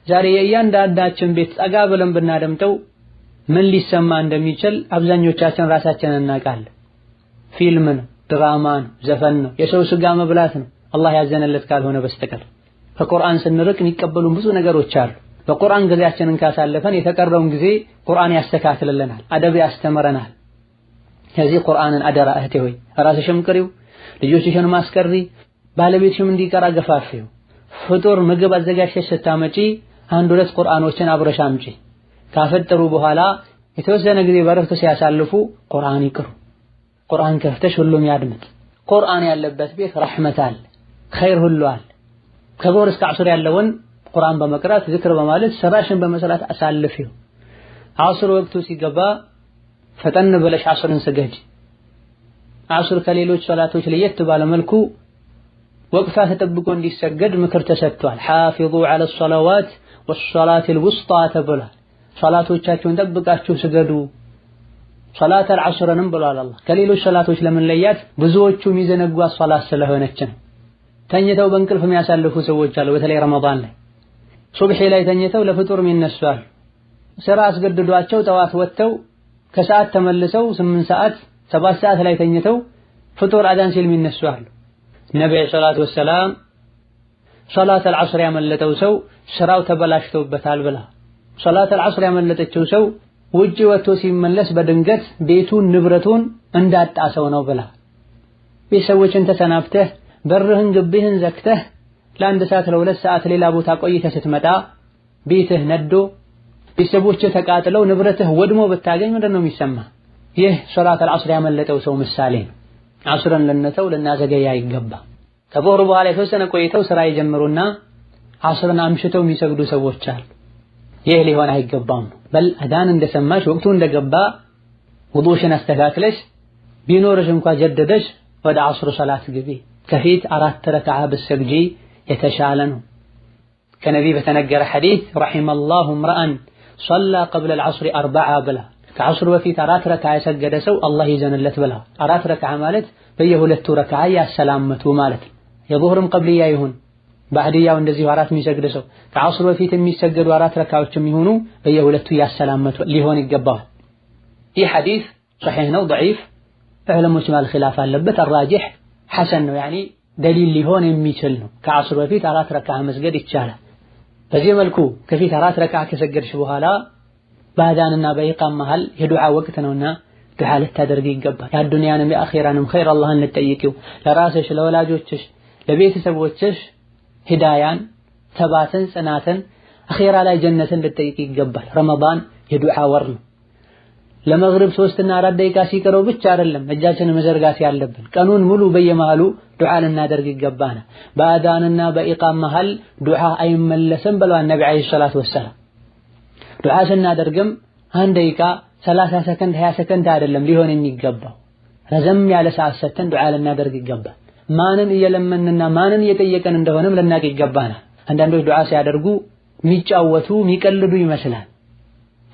S1: ዛሬ የእያንዳንዳችን ቤት ጠጋ ብለን ብናደምጠው ምን ሊሰማ እንደሚችል አብዛኞቻችን ራሳችንን እናውቃለን። ፊልም ነው፣ ድራማ ነው፣ ዘፈን ነው፣ የሰው ስጋ መብላት ነው፣ አላህ ያዘነለት ካልሆነ በስተቀር። ከቁርአን ስንርቅ የሚቀበሉን ብዙ ነገሮች አሉ። በቁርአን ጊዜያችንን ካሳለፈን የተቀረውን ጊዜ ቁርአን ያስተካክልልናል፣ አደብ ያስተምረናል። ከዚህ ቁርአንን አደራ እህቴ ሆይ ራስሽም ቅሪው፣ ልጆችሽን ማስቀሪ፣ ባለቤትሽም እንዲቀራ ገፋፊው። ፍጡር ምግብ አዘጋጅተሽ ስታመጪ አንድ ሁለት ቁርአኖችን አብረሽ አምጪ። ካፈጠሩ በኋላ የተወሰነ ጊዜ በረፍት ሲያሳልፉ ቁርአን ይቅሩ። ቁርአን ከፍተሽ ሁሉም ያድምጥ። ቁርአን ያለበት ቤት ረሕመት አለ፣ ኸይር ሁሉ አለ። ከዞህር እስከ ዐስር ያለውን ቁርአን በመቅራት ዝክር በማለት ስራሽን በመስራት አሳልፊው። ዐስር ወቅቱ ሲገባ ፈጠን ብለሽ ዐስርን ስገጂ። ዐስር ከሌሎች ሶላቶች ለየት ባለ መልኩ ወቅቷ ተጠብቆ እንዲሰገድ ምክር ተሰጥቷል። حافظوا على الصلوات والصلاة الوسطى ተብሏል። ሶላቶቻችሁን ጠብቃችሁ ስገዱ። ሶላተል ዐስርንም ብሏል አላህ። ከሌሎች ሶላቶች ለምን ለያት? ብዙዎቹ የሚዘነጓት ሶላት ስለሆነች ነው። ተኝተው በእንቅልፍ የሚያሳልፉ ሰዎች አሉ። በተለይ ረመዳን ላይ ሱብሒ ላይ ተኝተው ለፍጡር የሚነሱ አሉ። ስራ አስገድዷቸው ጠዋት ወጥተው ከሰዓት ተመልሰው 8 ሰዓት 7 ሰዓት ላይ ተኝተው ፍጡር አዳን ሲል የሚነሱ አሉ። ነብይ ሰላቱ ወሰላም ሶላተል ዐስር ያመለጠው ሰው ስራው ተበላሽቶበታል ብላ፣ ሶላተል ዐስር ያመለጠችው ሰው ውጪ ወጥቶ ሲመለስ በድንገት ቤቱን ንብረቱን እንዳጣ ሰው ነው ብላ። ቤተሰቦችን ተሰናብተህ በርህን ግቢህን ዘግተህ ለአንድ ሰዓት ለሁለት ሰዓት ሌላ ቦታ ቆይተህ ስትመጣ ቤትህ ነዶ ቤተሰቦችህ ተቃጥለው ንብረትህ ወድሞ ብታገኝ ምንድን ነው የሚሰማ? ይህ ሶላተል ዐስር ያመለጠው ሰው ምሳሌ ነው። ዐስርን ልንተው ልናዘገይ አይገባ። ከዞህር በኋላ የተወሰነ ቆይተው ስራ ይጀምሩና ዐስርን አምሽተው የሚሰግዱ ሰዎች አሉ። ይህ ሊሆን አይገባም። በል አዳን እንደሰማሽ ወቅቱ እንደገባ ውዱሽን አስተካክለሽ ቢኖርሽ እንኳ ጀደደሽ ወደ ዐስር ሶላት ግቢ። ከፊት 4 ረክዓ ብትሰግጂ የተሻለ ነው። ከነቢ በተነገረ ሐዲስ ረሒመላሁ እምረአን ሶላ ቀብለል ዐስሪ 4 ብላ፣ ከዐስር በፊት 4 ረክዓ የሰገደ ሰው አላህ ይዘንለት ብላ። 4 ረክዓ ማለት በየሁለቱ ረክዓ ያሰላመቱ ማለት ነው። የዙህርም ቀብልያ ይሁን ባዕድያው እንደዚሁ 4 የሚሰግድ ሰው ከዐስር በፊት የሚሰገዱ 4 ረክዓዎች የሚሆኑ በየሁለቱ ያሰላመቱ ሊሆን ይገባዋል። ይህ ሐዲስ ሶሒህ ነው ደዒፍ ዑለሞች መሃል ኺላፍ አለበት። አራጂሕ ሐሰን ነው፣ ያኒ ደሊል ሊሆን የሚችል ነው። ከዐስር በፊት 4 ረክዓ መስገድ ይቻላል። በዚህ መልኩ ከፊት 4 ረክዓ ከሰገድሽ በኋላ በአዛንና በኢቃም መሃል የዱዓ ወቅት ነውና ዱዓ ልታደርጊ ይገባል። የአዱንያንም የአኺራንም ኸይር አላህን ልትጠይቂው ለራስሽ፣ ለወላጆችሽ፣ ለቤተሰቦችሽ ሂዳያን፣ ተባትን፣ ጽናትን፣ አኺራ ላይ ጀነትን ልትጠይቂ ይገባል። ረመዳን የዱዓ ወር ነው። ለመግሪብ 3 እና 4 ደቂቃ ሲቀረው ብቻ አይደለም እጃችንን መዘርጋት ያለብን። ቀኑን ሙሉ በየመሃሉ ዱዓ ልናደርግ ይገባናል። በአዛንና በኢቃም መሃል ዱዓ አይመለስም ብለዋል ነቢ ዓለይሂ ሰላቱ ወሰላም። ዱዓ ስናደርግም 1 ደቂቃ 30 ሰከንድ 20 ሰከንድ አይደለም ሊሆን የሚገባው፣ ረዘም ያለ ሰዓት ሰጥተን ዱዓ ልናደርግ ይገባል። ማንን እየለመንና ማንን እየጠየቀን እንደሆነም ልናቅ ይገባናል። አንዳንዶች ዱዓ ሲያደርጉ የሚጫወቱ የሚቀልዱ ይመስላል።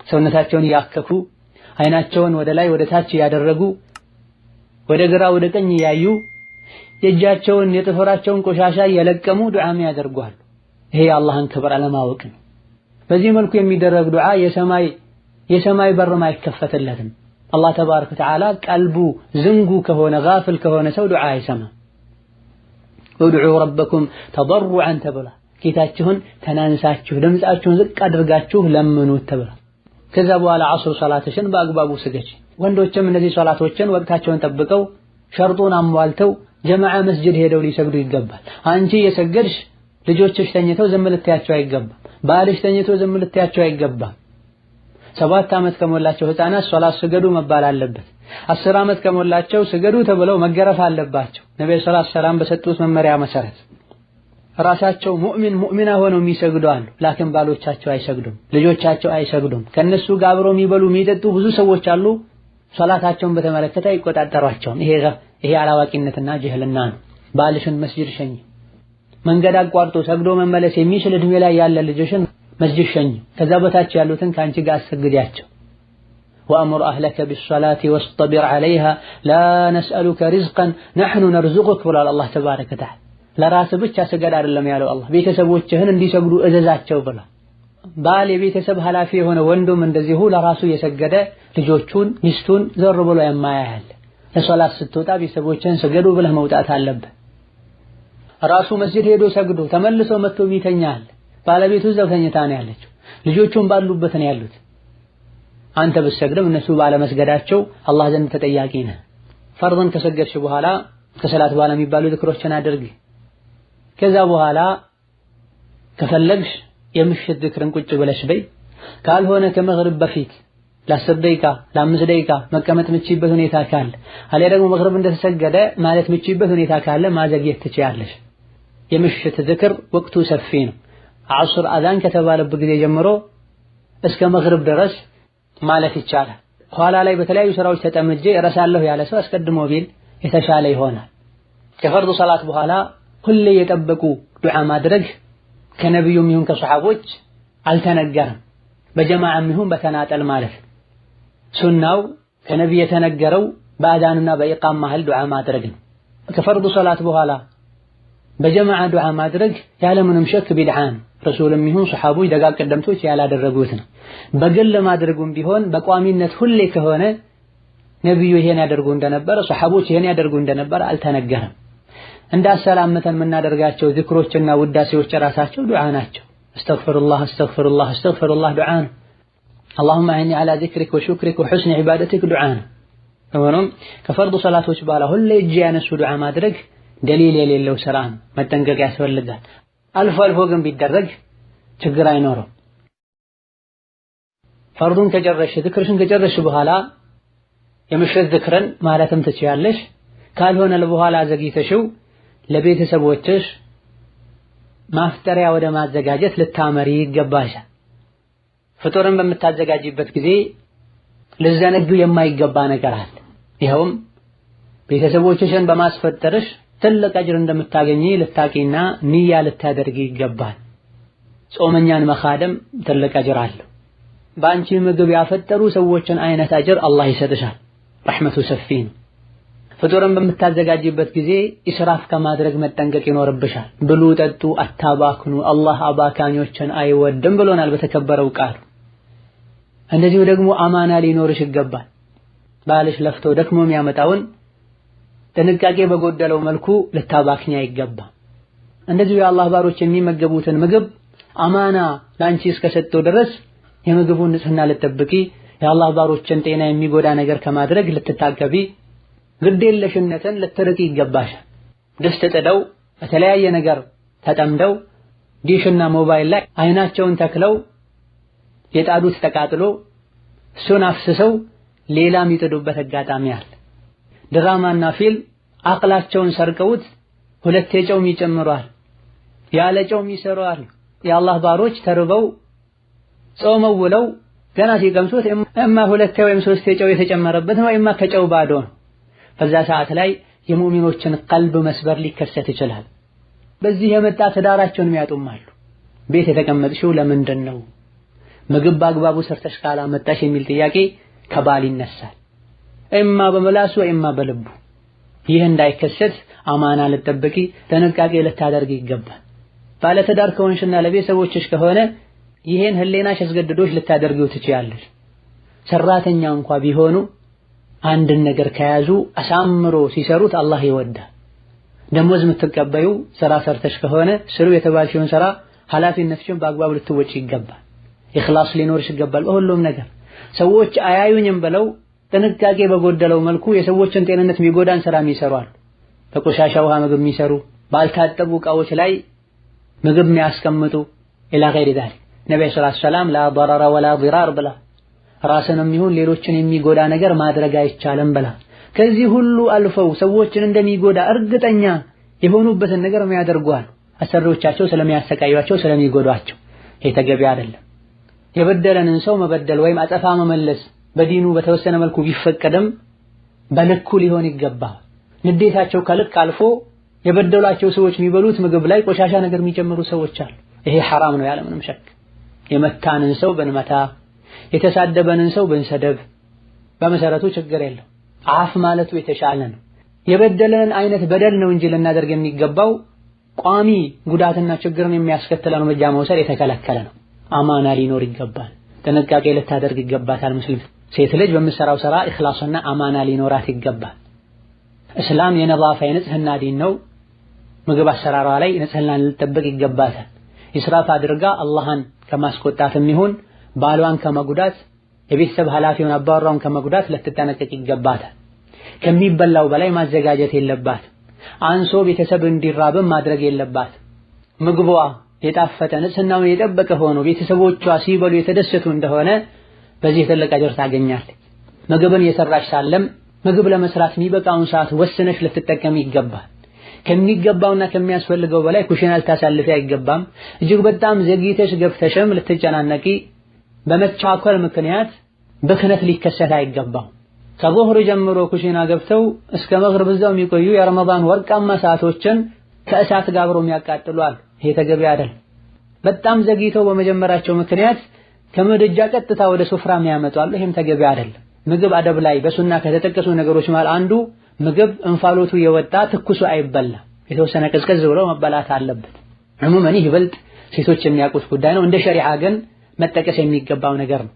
S1: ሰውነታቸውን እያከኩ አይናቸውን ወደ ላይ ወደ ታች እያደረጉ ወደ ግራ ወደ ቀኝ እያዩ የእጃቸውን የጥፍራቸውን ቆሻሻ እየለቀሙ ዱዓም ያደርጓሉ። ይሄ የአላህን ክብር አለማወቅ ነው። በዚህ መልኩ የሚደረግ ዱዓ የሰማይ በርም አይከፈትለትም። አላህ ተባረከ ወተዓላ ቀልቡ ዝንጉ ከሆነ ጋፍል ከሆነ ሰው ዱዓ አይሰማም። ኡድዑ ረበኩም ተضርዑን ተብሏል። ጌታችሁን ተናንሳችሁ ድምፃችሁን ዝቅ አድርጋችሁ ለምኑት ተብሏል። ከዛ በኋላ ዐስር ሶላትሽን በአግባቡ ስገጂ። ወንዶችም እነዚህ ሶላቶችን ወቅታቸውን ጠብቀው ሸርጡን አሟልተው ጀማዓ መስጂድ ሄደው ሊሰግዱ ይገባል። አንቺ የሰገድሽ ልጆችሽ ተኝተው ዝም ልትያቸው አይገባም። ባልሽ ተኝቶ ዝም ልትያቸው አይገባም። 7 ዓመት ከሞላቸው ህፃናት ሶላት ስገዱ መባል አለበት። 10 ዓመት ከሞላቸው ስገዱ ተብለው መገረፍ አለባቸው። ነብዩ ሰለላሁ ዐለይሂ ወሰለም በሰጡት መመሪያ መሰረት ራሳቸው ሙእሚን ሙእሚና ሆነው የሚሰግዱ አሉ። ላኪን ባሎቻቸው አይሰግዱም፣ ልጆቻቸው አይሰግዱም። ከነሱ ጋር አብረው የሚበሉ የሚጠጡ ብዙ ሰዎች አሉ። ሶላታቸውን በተመለከተ አይቆጣጠሯቸውም። ይሄ አላዋቂነትና ጅህልና ነው። ባልሽን መስጂድ ሸኝ። መንገድ አቋርጦ ሰግዶ መመለስ የሚችል እድሜ ላይ ያለ ልጅሽን መስጂድ ሸኝ። ከዛ በታች ያሉትን ካንቺ ጋር አሰግዲያቸው። وأمر أهلك بالصلاة واصطبر عليها لا نسألك رزقا نحن نرزقك ብሏል አላህ ተባረከ ወተዓላ። ለራስህ ብቻ ስገድ አይደለም ያለው አላህ፣ ቤተሰቦችህን እንዲሰግዱ እዘዛቸው ብሏል። ባል የቤተሰብ ኃላፊ የሆነ ወንዱም እንደዚሁ ለራሱ የሰገደ ልጆቹን ሚስቱን ዘር ብሎ የማያያል። ለሶላት ስትወጣ ቤተሰቦችህን ስገዱ ብለህ መውጣት አለብህ። ራሱ መስጂድ ሄዶ ሰግዶ ተመልሶ መጥቶ ይተኛል። ባለቤቱ እዛው ተኝታ ነው ያለችው፣ ልጆቹን ባሉበት ነው ያሉት። አንተ ብትሰግድም እነሱ ባለመስገዳቸው አላህ ዘንድ ተጠያቂ ነህ። ፈርድን ከሰገድሽ በኋላ ከሰላት በኋላ የሚባሉ ዝክሮችን አድርጊ። ከዛ በኋላ ከፈለግሽ የምሽት ዝክርን ቁጭ ብለሽ በይ። ካልሆነ ከመግሪብ በፊት ለ10 ደቂቃ ለ5 ደቂቃ መቀመጥ ምችይበት ሁኔታ ካለ፣ አለያ ደግሞ መግሪብ እንደተሰገደ ማለት ምችይበት ሁኔታ ካለ ማዘግየት ትችያለሽ። የምሽት ዝክር ወቅቱ ሰፊ ነው። ዐስር አዛን ከተባለበት ጊዜ ጀምሮ እስከ መግሪብ ድረስ ማለት ይቻላል። ኋላ ላይ በተለያዩ ስራዎች ተጠምጄ እረሳለሁ ያለ ሰው አስቀድሞ ቢል የተሻለ ይሆናል። ከፈርዱ ሰላት በኋላ ሁሌ የጠበቁ ዱዓ ማድረግ ከነብዩም ይሁን ከሰሃቦች አልተነገረም። በጀማዓም ይሁን በተናጠል ማለት ሱናው ከነብይ የተነገረው በአዛንና በኢቃም መሃል ዱዓ ማድረግ ነው። ከፈርዱ ሰላት በኋላ በጀማዓ ዱዓ ማድረግ ያለምንም ሸክ ቢድዓ ነው። ረሱልም ይሁን ሰሃቦች ደጋግ ቀደምቶች ያላደረጉት ነው። በግል ማድረጉም ቢሆን በቋሚነት ሁሌ ከሆነ ነብዩ ይሄን ያደርጉ እንደነበረ ሰሃቦች ይሄን ያደርጉ እንደነበረ አልተነገረም። እንዳሰላመተን የምናደርጋቸው ዝክሮችና ውዳሴዎች ራሳቸው ዱዓ ናቸው። አስተግፊሩላህ አስተግፊሩላህ አስተግፊሩላህ ዱዓ ነው። اللهم أعني على ذكرك وشكرك وحسن عبادتك ዱዓ ነው። ሆኖም ከፈርዱ ሰላቶች በኋላ ሁሌ እጅ ያነሱ ዱዓ ማድረግ ደሊል የሌለው ስራ ነው። መጠንቀቅ ያስፈልጋል። አልፎ አልፎ ግን ቢደረግ ችግር አይኖርም። ፈርዱን ከጨረስሽ ዝክርሽን ከጨረስሽ በኋላ የምሽት ዝክርን ማለትም ትችያለሽ። ካልሆነ ለበኋላ ዘግይተሽው ለቤተሰቦችሽ ማፍጠሪያ ወደ ማዘጋጀት ልታመሪ ይገባሻል። ፍጡርን በምታዘጋጂበት ጊዜ ልዘነጊው የማይገባ ነገር አለ። ይኸውም ቤተሰቦችሽን በማስፈጠርሽ ትልቅ አጅር እንደምታገኚ ልታቂና ንያ ልታደርጊ ይገባል። ጾመኛን መኻደም ትልቅ አጅር አለው። በአንቺ ምግብ ያፈጠሩ ሰዎችን አይነት አጅር አላህ ይሰጥሻል። ረሕመቱ ሰፊ ነው። ፍጡርን በምታዘጋጂበት ጊዜ ኢስራፍ ከማድረግ መጠንቀቅ ይኖርብሻል። ብሉ፣ ጠጡ፣ አታባክኑ፣ አላህ አባካኞችን አይወድም ብሎናል በተከበረው ቃሉ። እንደዚሁ ደግሞ አማና ሊኖርሽ ይገባል። ባልሽ ለፍቶ ደክሞ የሚያመጣውን ጥንቃቄ በጎደለው መልኩ ልታባክኝ አይገባም። እንደዚሁ የአላህ ባሮች የሚመገቡትን ምግብ አማና ላንቺ እስከሰጠው ድረስ የምግቡን ንጽህና ልትጠብቂ፣ የአላህ ባሮችን ጤና የሚጎዳ ነገር ከማድረግ ልትታቀቢ፣ ግዴለሽነትን ልትርቂ ይገባሻል። ድስት ጥደው በተለያየ ነገር ተጠምደው ዲሽና ሞባይል ላይ አይናቸውን ተክለው የጣዱት ተቃጥሎ እሱን አፍስሰው ሌላ የሚጥዱበት አጋጣሚ አለ። ድራማና ፊልም አቅላቸውን ሰርቀውት ሁለቴ ጨውም ይጨምሯል፣ ያለ ጨውም ይሰሯል። የአላህ ባሮች ተርበው ጾመው ውለው ገና ሲቀምሱት እማ ሁለቴ ወይም ሶስቴ ጨው የተጨመረበት ነው፣ እማ ከጨው ባዶ ነው። በዛ ሰዓት ላይ የሙእሚኖችን ቀልብ መስበር ሊከሰት ይችላል። በዚህ የመጣ ትዳራቸውን የሚያጡም አሉ። ቤት የተቀመጥሽው ለምንድን ነው? ምግብ በአግባቡ ሰርተሽ ካላመጣሽ የሚል ጥያቄ ከባል ይነሳል። እማ በመላሱ እማ በልቡ። ይህ እንዳይከሰት አማና ልትጠብቂ ጥንቃቄ ልታደርጊ ይገባል። ባለትዳር ከሆንሽና ለቤተሰቦችሽ ከሆነ ይሄን ህሌናሽ አስገድዶሽ ልታደርጊው ትችያለሽ። ሰራተኛ እንኳ ቢሆኑ አንድን ነገር ከያዙ አሳምሮ ሲሰሩት አላህ ይወዳል። ደሞዝ የምትቀበዩ ስራ ሰርተሽ ከሆነ ስሩ የተባልሽውን ስራ ኃላፊነትሽን በአግባቡ ልትወጪ ይገባል። ኢኽላስ ሊኖርሽ ይገባል በሁሉም ነገር። ሰዎች አያዩኝም ብለው ጥንቃቄ በጎደለው መልኩ የሰዎችን ጤንነት የሚጎዳን ስራ የሚሰሩ አሉ። በቆሻሻ ውሃ ምግብ የሚሰሩ፣ ባልታጠቡ እቃዎች ላይ ምግብ የሚያስቀምጡ إلى غير ذلك። ነብዩ صلى الله عليه وسلم لا ضرر ولا ضرار ብላ ራስንም ይሁን ሌሎችን የሚጎዳ ነገር ማድረግ አይቻልም ብላ ከዚህ ሁሉ አልፈው ሰዎችን እንደሚጎዳ እርግጠኛ የሆኑበትን ነገር የሚያደርጉ አሉ። አሰሪዎቻቸው ስለሚያሰቃዩአቸው ስለሚጎዷቸው ይሄ ተገቢ አይደለም። የበደለንን ሰው መበደል ወይም አጸፋ መመለስ በዲኑ በተወሰነ መልኩ ቢፈቀድም በልኩ ሊሆን ይገባል። ንዴታቸው ከልክ አልፎ የበደሏቸው ሰዎች የሚበሉት ምግብ ላይ ቆሻሻ ነገር የሚጨምሩ ሰዎች አሉ። ይሄ ሐራም ነው ያለ ምንም شك። የመታንን ሰው ብንመታ፣ የተሳደበንን ሰው ብንሰደብ በመሰረቱ ችግር የለው። አፍ ማለቱ የተሻለ ነው። የበደለንን አይነት በደል ነው እንጂ ልናደርግ የሚገባው ቋሚ ጉዳትና ችግርን የሚያስከትለን እርምጃ መውሰድ የተከለከለ ነው። አማና ሊኖር ይገባል። ጥንቃቄ ልታደርግ ይገባታል። ሙስሊም ሴት ልጅ በምትሰራው ስራ ኢኽላስና አማና ሊኖራት ይገባል። እስላም የ نظافة የንጽህና ዲን ነው። ምግብ አሰራሯ ላይ ንጽህናን ልትጠብቅ ይገባታል። ኢስራፍ አድርጋ አላህን ከማስቆጣትም ይሁን ባሏን ከመጉዳት የቤተሰብ ኃላፊውን አባወራውን ከመጉዳት ልትጠነቀቅ ይገባታል። ከሚበላው በላይ ማዘጋጀት የለባት። አንሶ ቤተሰብ እንዲራብም ማድረግ የለባት። ምግቧ የጣፈጠ ንጽህናውን የጠበቀ ሆኖ ቤተሰቦቿ ሲበሉ የተደሰቱ እንደሆነ በዚህ ትልቅ አጅር ታገኛለች። ምግብን የሰራሽ ሳለም ምግብ ለመስራት የሚበቃውን ሰዓት ወስነሽ ልትጠቀም ይገባል። ከሚገባውና ከሚያስፈልገው በላይ ኩሽና ልታሳልፊ አይገባም። እጅግ በጣም ዘግይተሽ ገብተሽም ልትጨናነቂ በመቻኮል ምክንያት ብክነት ሊከሰት አይገባም። ከዙህር ጀምሮ ኩሽና ገብተው እስከ መግሪብ እዛው የሚቆዩ የረመዳን ወርቃማ ሰዓቶችን ከእሳት ጋር አብረው የሚያቃጥሉ አሉ። ይሄ ተገቢ አይደለም። በጣም ዘግይተው በመጀመራቸው ምክንያት ከምድጃ ቀጥታ ወደ ሱፍራ የሚያመጡ አሉ። ይሄም ተገቢ አይደለም። ምግብ አደብ ላይ በሱና ከተጠቀሱ ነገሮች መሃል አንዱ ምግብ እንፋሎቱ የወጣ ትኩሱ አይበላም። የተወሰነ ቀዝቀዝ ብሎ መበላት አለበት። عموما ይህ ይበልጥ ሴቶች የሚያውቁት ጉዳይ ነው። እንደ ሸሪዓ ግን መጠቀስ የሚገባው ነገር ነው።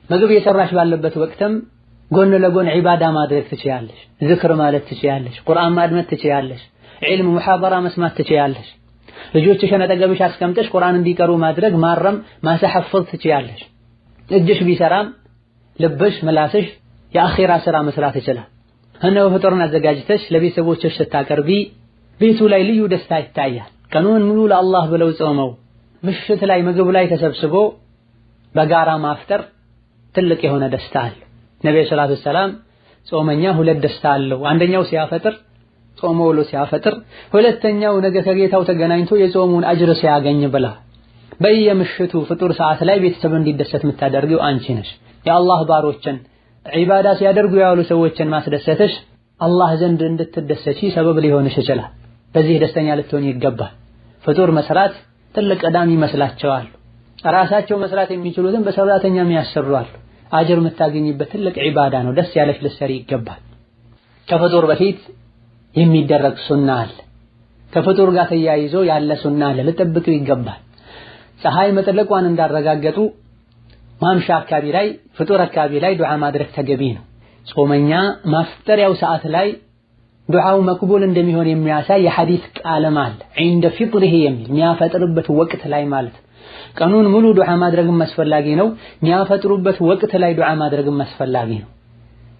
S1: ምግብ እየሰራሽ ባለበት ወቅትም ጎን ለጎን ዒባዳ ማድረግ ትችያለሽ። ዝክር ማለት ትችያለሽ። ቁርአን ማድመጥ ትችያለሽ። ዒልም ሙሐደራ መስማት ትችያለሽ። ልጆችሽን አጠገብሽ አስቀምጠሽ ቁርአን እንዲቀሩ ማድረግ፣ ማረም፣ ማስተሐፈዝ ትችያለሽ። እጅሽ ቢሰራም ልብሽ፣ ምላስሽ የአኺራ ስራ መስራት ይችላል። እነሆ ፍጥርን አዘጋጅተሽ ለቤተሰቦችሽ ስታቀርቢ ቤቱ ላይ ልዩ ደስታ ይታያል። ቀኑን ሙሉ ለአላህ ብለው ጾመው ምሽት ላይ ምግብ ላይ ተሰብስቦ በጋራ ማፍጠር ትልቅ የሆነ ደስታ አለ። ነብዩ ሰለላሁ ዐለይሂ ወሰለም ጾመኛ ሁለት ደስታ አለው። አንደኛው ሲያፈጥር ጾሞ ውሎ ሲያፈጥር፣ ሁለተኛው ነገ ከጌታው ተገናኝቶ የጾሙን አጅር ሲያገኝ ብላ። በየምሽቱ ፍጡር ሰዓት ላይ ቤተሰብ እንዲደሰት የምታደርጊው አንቺ ነሽ። የአላህ ባሮችን ዒባዳ ሲያደርጉ ያሉ ሰዎችን ማስደሰትሽ አላህ ዘንድ እንድትደሰቺ ሰበብ ሊሆንሽ ይችላል። በዚህ ደስተኛ ልትሆን ይገባል። ፍጡር መስራት ትልቅ ቀዳሚ ይመስላቸዋል። ራሳቸው መስራት የሚችሉትን በሰራተኛ የሚያሰሩ አሉ። አጅር የምታገኝበት ትልቅ ዒባዳ ነው። ደስ ያለሽ ልትሰሪ ይገባል። ከፍጡር በፊት የሚደረግ ሱና አለ። ከፍጡር ጋር ተያይዞ ያለ ሱና አለ። ልጠብቂው ይገባል። ፀሐይ መጥለቋን እንዳረጋገጡ ማምሻ አካባቢ ላይ ፍጡር አካባቢ ላይ ዱዓ ማድረግ ተገቢ ነው። ጾመኛ ማፍጠሪያው ሰዓት ላይ ዱዓው መቅቡል እንደሚሆን የሚያሳይ የሐዲስ ቃልም አለ። عند فطره የሚል የሚያፈጥርበት ወቅት ላይ ማለት ቀኑን ሙሉ ዱዓ ማድረግም አስፈላጊ ነው። የሚያፈጥሩበት ወቅት ላይ ዱዓ ማድረግም አስፈላጊ ነው።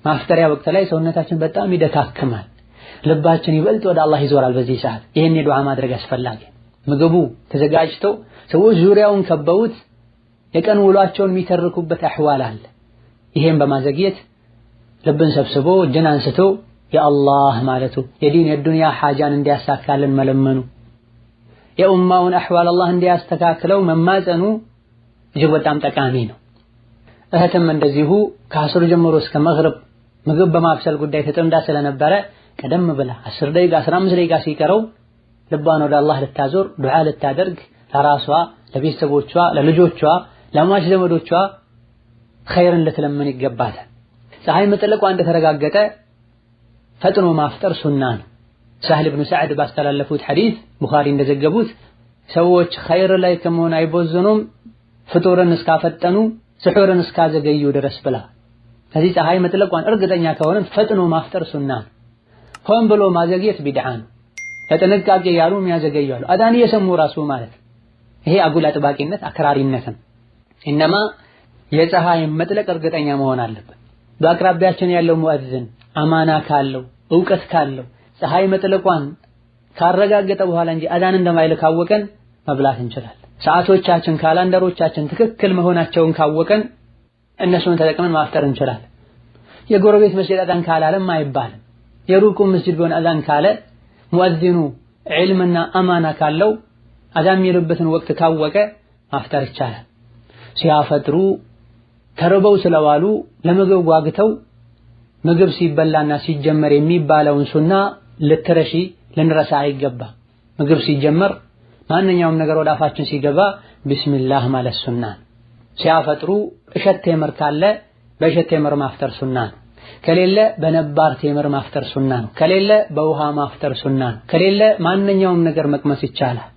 S1: ማፍጠሪያ ወቅት ላይ ሰውነታችን በጣም ይደካክማል። ልባችን ይበልጥ ወደ አላህ ይዞራል። በዚህ ሰዓት ይሄን ዱዓ ማድረግ አስፈላጊ። ምግቡ ተዘጋጅቶ ሰዎች ዙሪያውን ከበውት የቀን ውሏቸውን የሚተርኩበት አህዋል አለ። ይሄን በማዘግየት ልብን ሰብስቦ እጅን አንስቶ የአላህ ማለቱ የዲን የዱንያ ሐጃን እንዲያሳካልን መለመኑ የኡማውን አህዋል አላህ እንዲያስተካክለው መማጸኑ እጅግ በጣም ጠቃሚ ነው። እህትም እንደዚሁ ከአስር ጀምሮ እስከ መግሪብ ምግብ በማብሰል ጉዳይ ተጠምዳ ስለነበረ ቀደም ብላ 10 ደቂቃ 15 ደቂቃ ሲቀረው ልቧን ወደ አላህ ልታዞር ዱዓ ልታደርግ ለራሷ፣ ለቤተሰቦቿ፣ ለልጆቿ፣ ለሟች ዘመዶቿ ኸይርን ልትለምን ይገባታል። ፀሐይ መጥለቋ እንደተረጋገጠ ፈጥኖ ማፍጠር ሱና ነው። ሳህል ብኑ ሰዕድ ባስተላለፉት ሐዲስ ቡኻሪ እንደዘገቡት ሰዎች ኸይር ላይ ከመሆን አይቦዝኑም ፍጡርን እስካፈጠኑ ስሑርን እስካዘገዩ ድረስ ብላ። ከዚህ ፀሐይ መጥለቋን እርግጠኛ ከሆነን ፈጥኖ ማፍጠር ሱና ነው። ሆን ብሎ ማዘግየት ቢድዓ ነው። ለጥንቃቄ ያሉ የሚያዘገዩ አሉ። አዛን እየሰሙ ራሱ ማለት ይሄ አጉል አጥባቂነት አክራሪነት ነው። إنما የፀሐይ መጥለቅ እርግጠኛ መሆን አለበት። በአቅራቢያችን ያለው ሙአዝን አማና ካለው እውቀት ካለው ፀሐይ መጥለቋን ካረጋገጠ በኋላ እንጂ አዛን እንደማይል ካወቀን መብላት እንችላለን። ሰዓቶቻችን calendar ኦቻችን ትክክል መሆናቸውን ካወቀን እነሱን ተጠቅመን ማፍጠር እንችላለን። የጎረቤት መስጂድ አዛን ካላለም አይባልም። የሩቁ መስጂድ ቢሆን አዛን ካለ ሙአዚኑ ዒልምና አማና ካለው አዛን የሚልበትን ወቅት ካወቀ ማፍጠር ይቻላል። ሲያፈጥሩ ተርበው ስለዋሉ ለምግብ ጓግተው ምግብ ሲበላና ሲጀመር የሚባለውን ሱና ልትረሺ ልንረሳ አይገባም። ምግብ ሲጀመር ማንኛውም ነገር ወደ አፋችን ሲገባ ቢስሚላህ ማለት ሱና ነው። ሲያፈጥሩ እሸት ቴምር ካለ በእሸት ቴምር ማፍጠር ሱና ነው። ከሌለ በነባር ቴምር ማፍጠር ሱና ነው። ከሌለ በውሃ ማፍጠር ሱና ነው። ከሌለ ማንኛውም ነገር መቅመስ ይቻላል።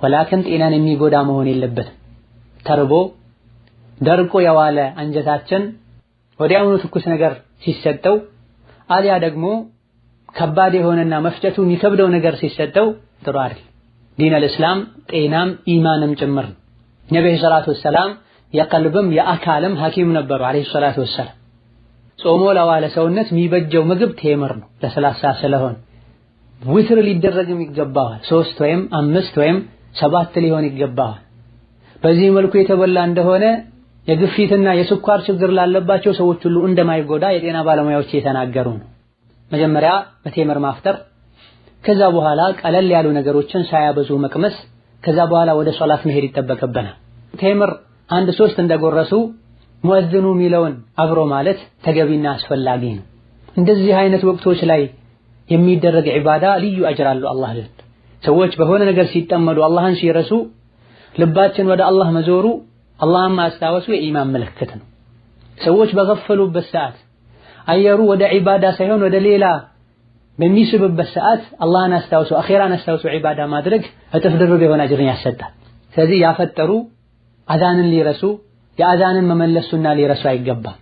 S1: ولكن ጤናን የሚጎዳ መሆን የለበትም። ተርቦ ደርቆ የዋለ አንጀታችን ወዲያውኑ ትኩስ ነገር ሲሰጠው አሊያ ደግሞ ከባድ የሆነና መፍጨቱ የሚከብደው ነገር ሲሰጠው ጥሩ አይደል። دين الإسلام ጤናም ኢማንም ጭምር ነው። ነብዩ الصلاة والسلام የቀልብም የአካልም ሐኪም ነበሩ عليه الصلاة والسلام። ጾሞ ለዋለ ሰውነት የሚበጀው ምግብ ቴምር ነው፣ ለስላሳ ስለሆነ ዊትር ሊደረግም ይገባዋል። 3 ወይም 5 ወይም 7 ሊሆን ይገባዋል። በዚህ መልኩ የተበላ እንደሆነ የግፊትና የስኳር ችግር ላለባቸው ሰዎች ሁሉ እንደማይጎዳ የጤና ባለሙያዎች የተናገሩ ነው። መጀመሪያ በቴምር ማፍጠር፣ ከዛ በኋላ ቀለል ያሉ ነገሮችን ሳያበዙ መቅመስ፣ ከዛ በኋላ ወደ ሶላት መሄድ ይጠበቅብናል። ቴምር 1 3 እንደጎረሱ ሙአዚኑ የሚለውን አብሮ ማለት ተገቢና አስፈላጊ ነው። እንደዚህ አይነት ወቅቶች ላይ የሚደረግ ዒባዳ ልዩ አጅር አለው አላህ ዘንድ። ሰዎች በሆነ ነገር ሲጠመዱ አላህን ሲረሱ ልባችን ወደ አላህ መዞሩ አላህን ማስታወሱ የኢማን ምልክት ነው። ሰዎች በገፈሉበት ሰዓት አየሩ ወደ ዒባዳ ሳይሆን ወደ ሌላ በሚስብበት ሰዓት አላህን አስታውሶ አኺራን አስታውሶ ዒባዳ ማድረግ እጥፍ ድርብ የሆነ አጅርን ያሰጣል። ስለዚህ ያፈጠሩ አዛንን ሊረሱ የአዛንን መመለሱና ሊረሱ አይገባም።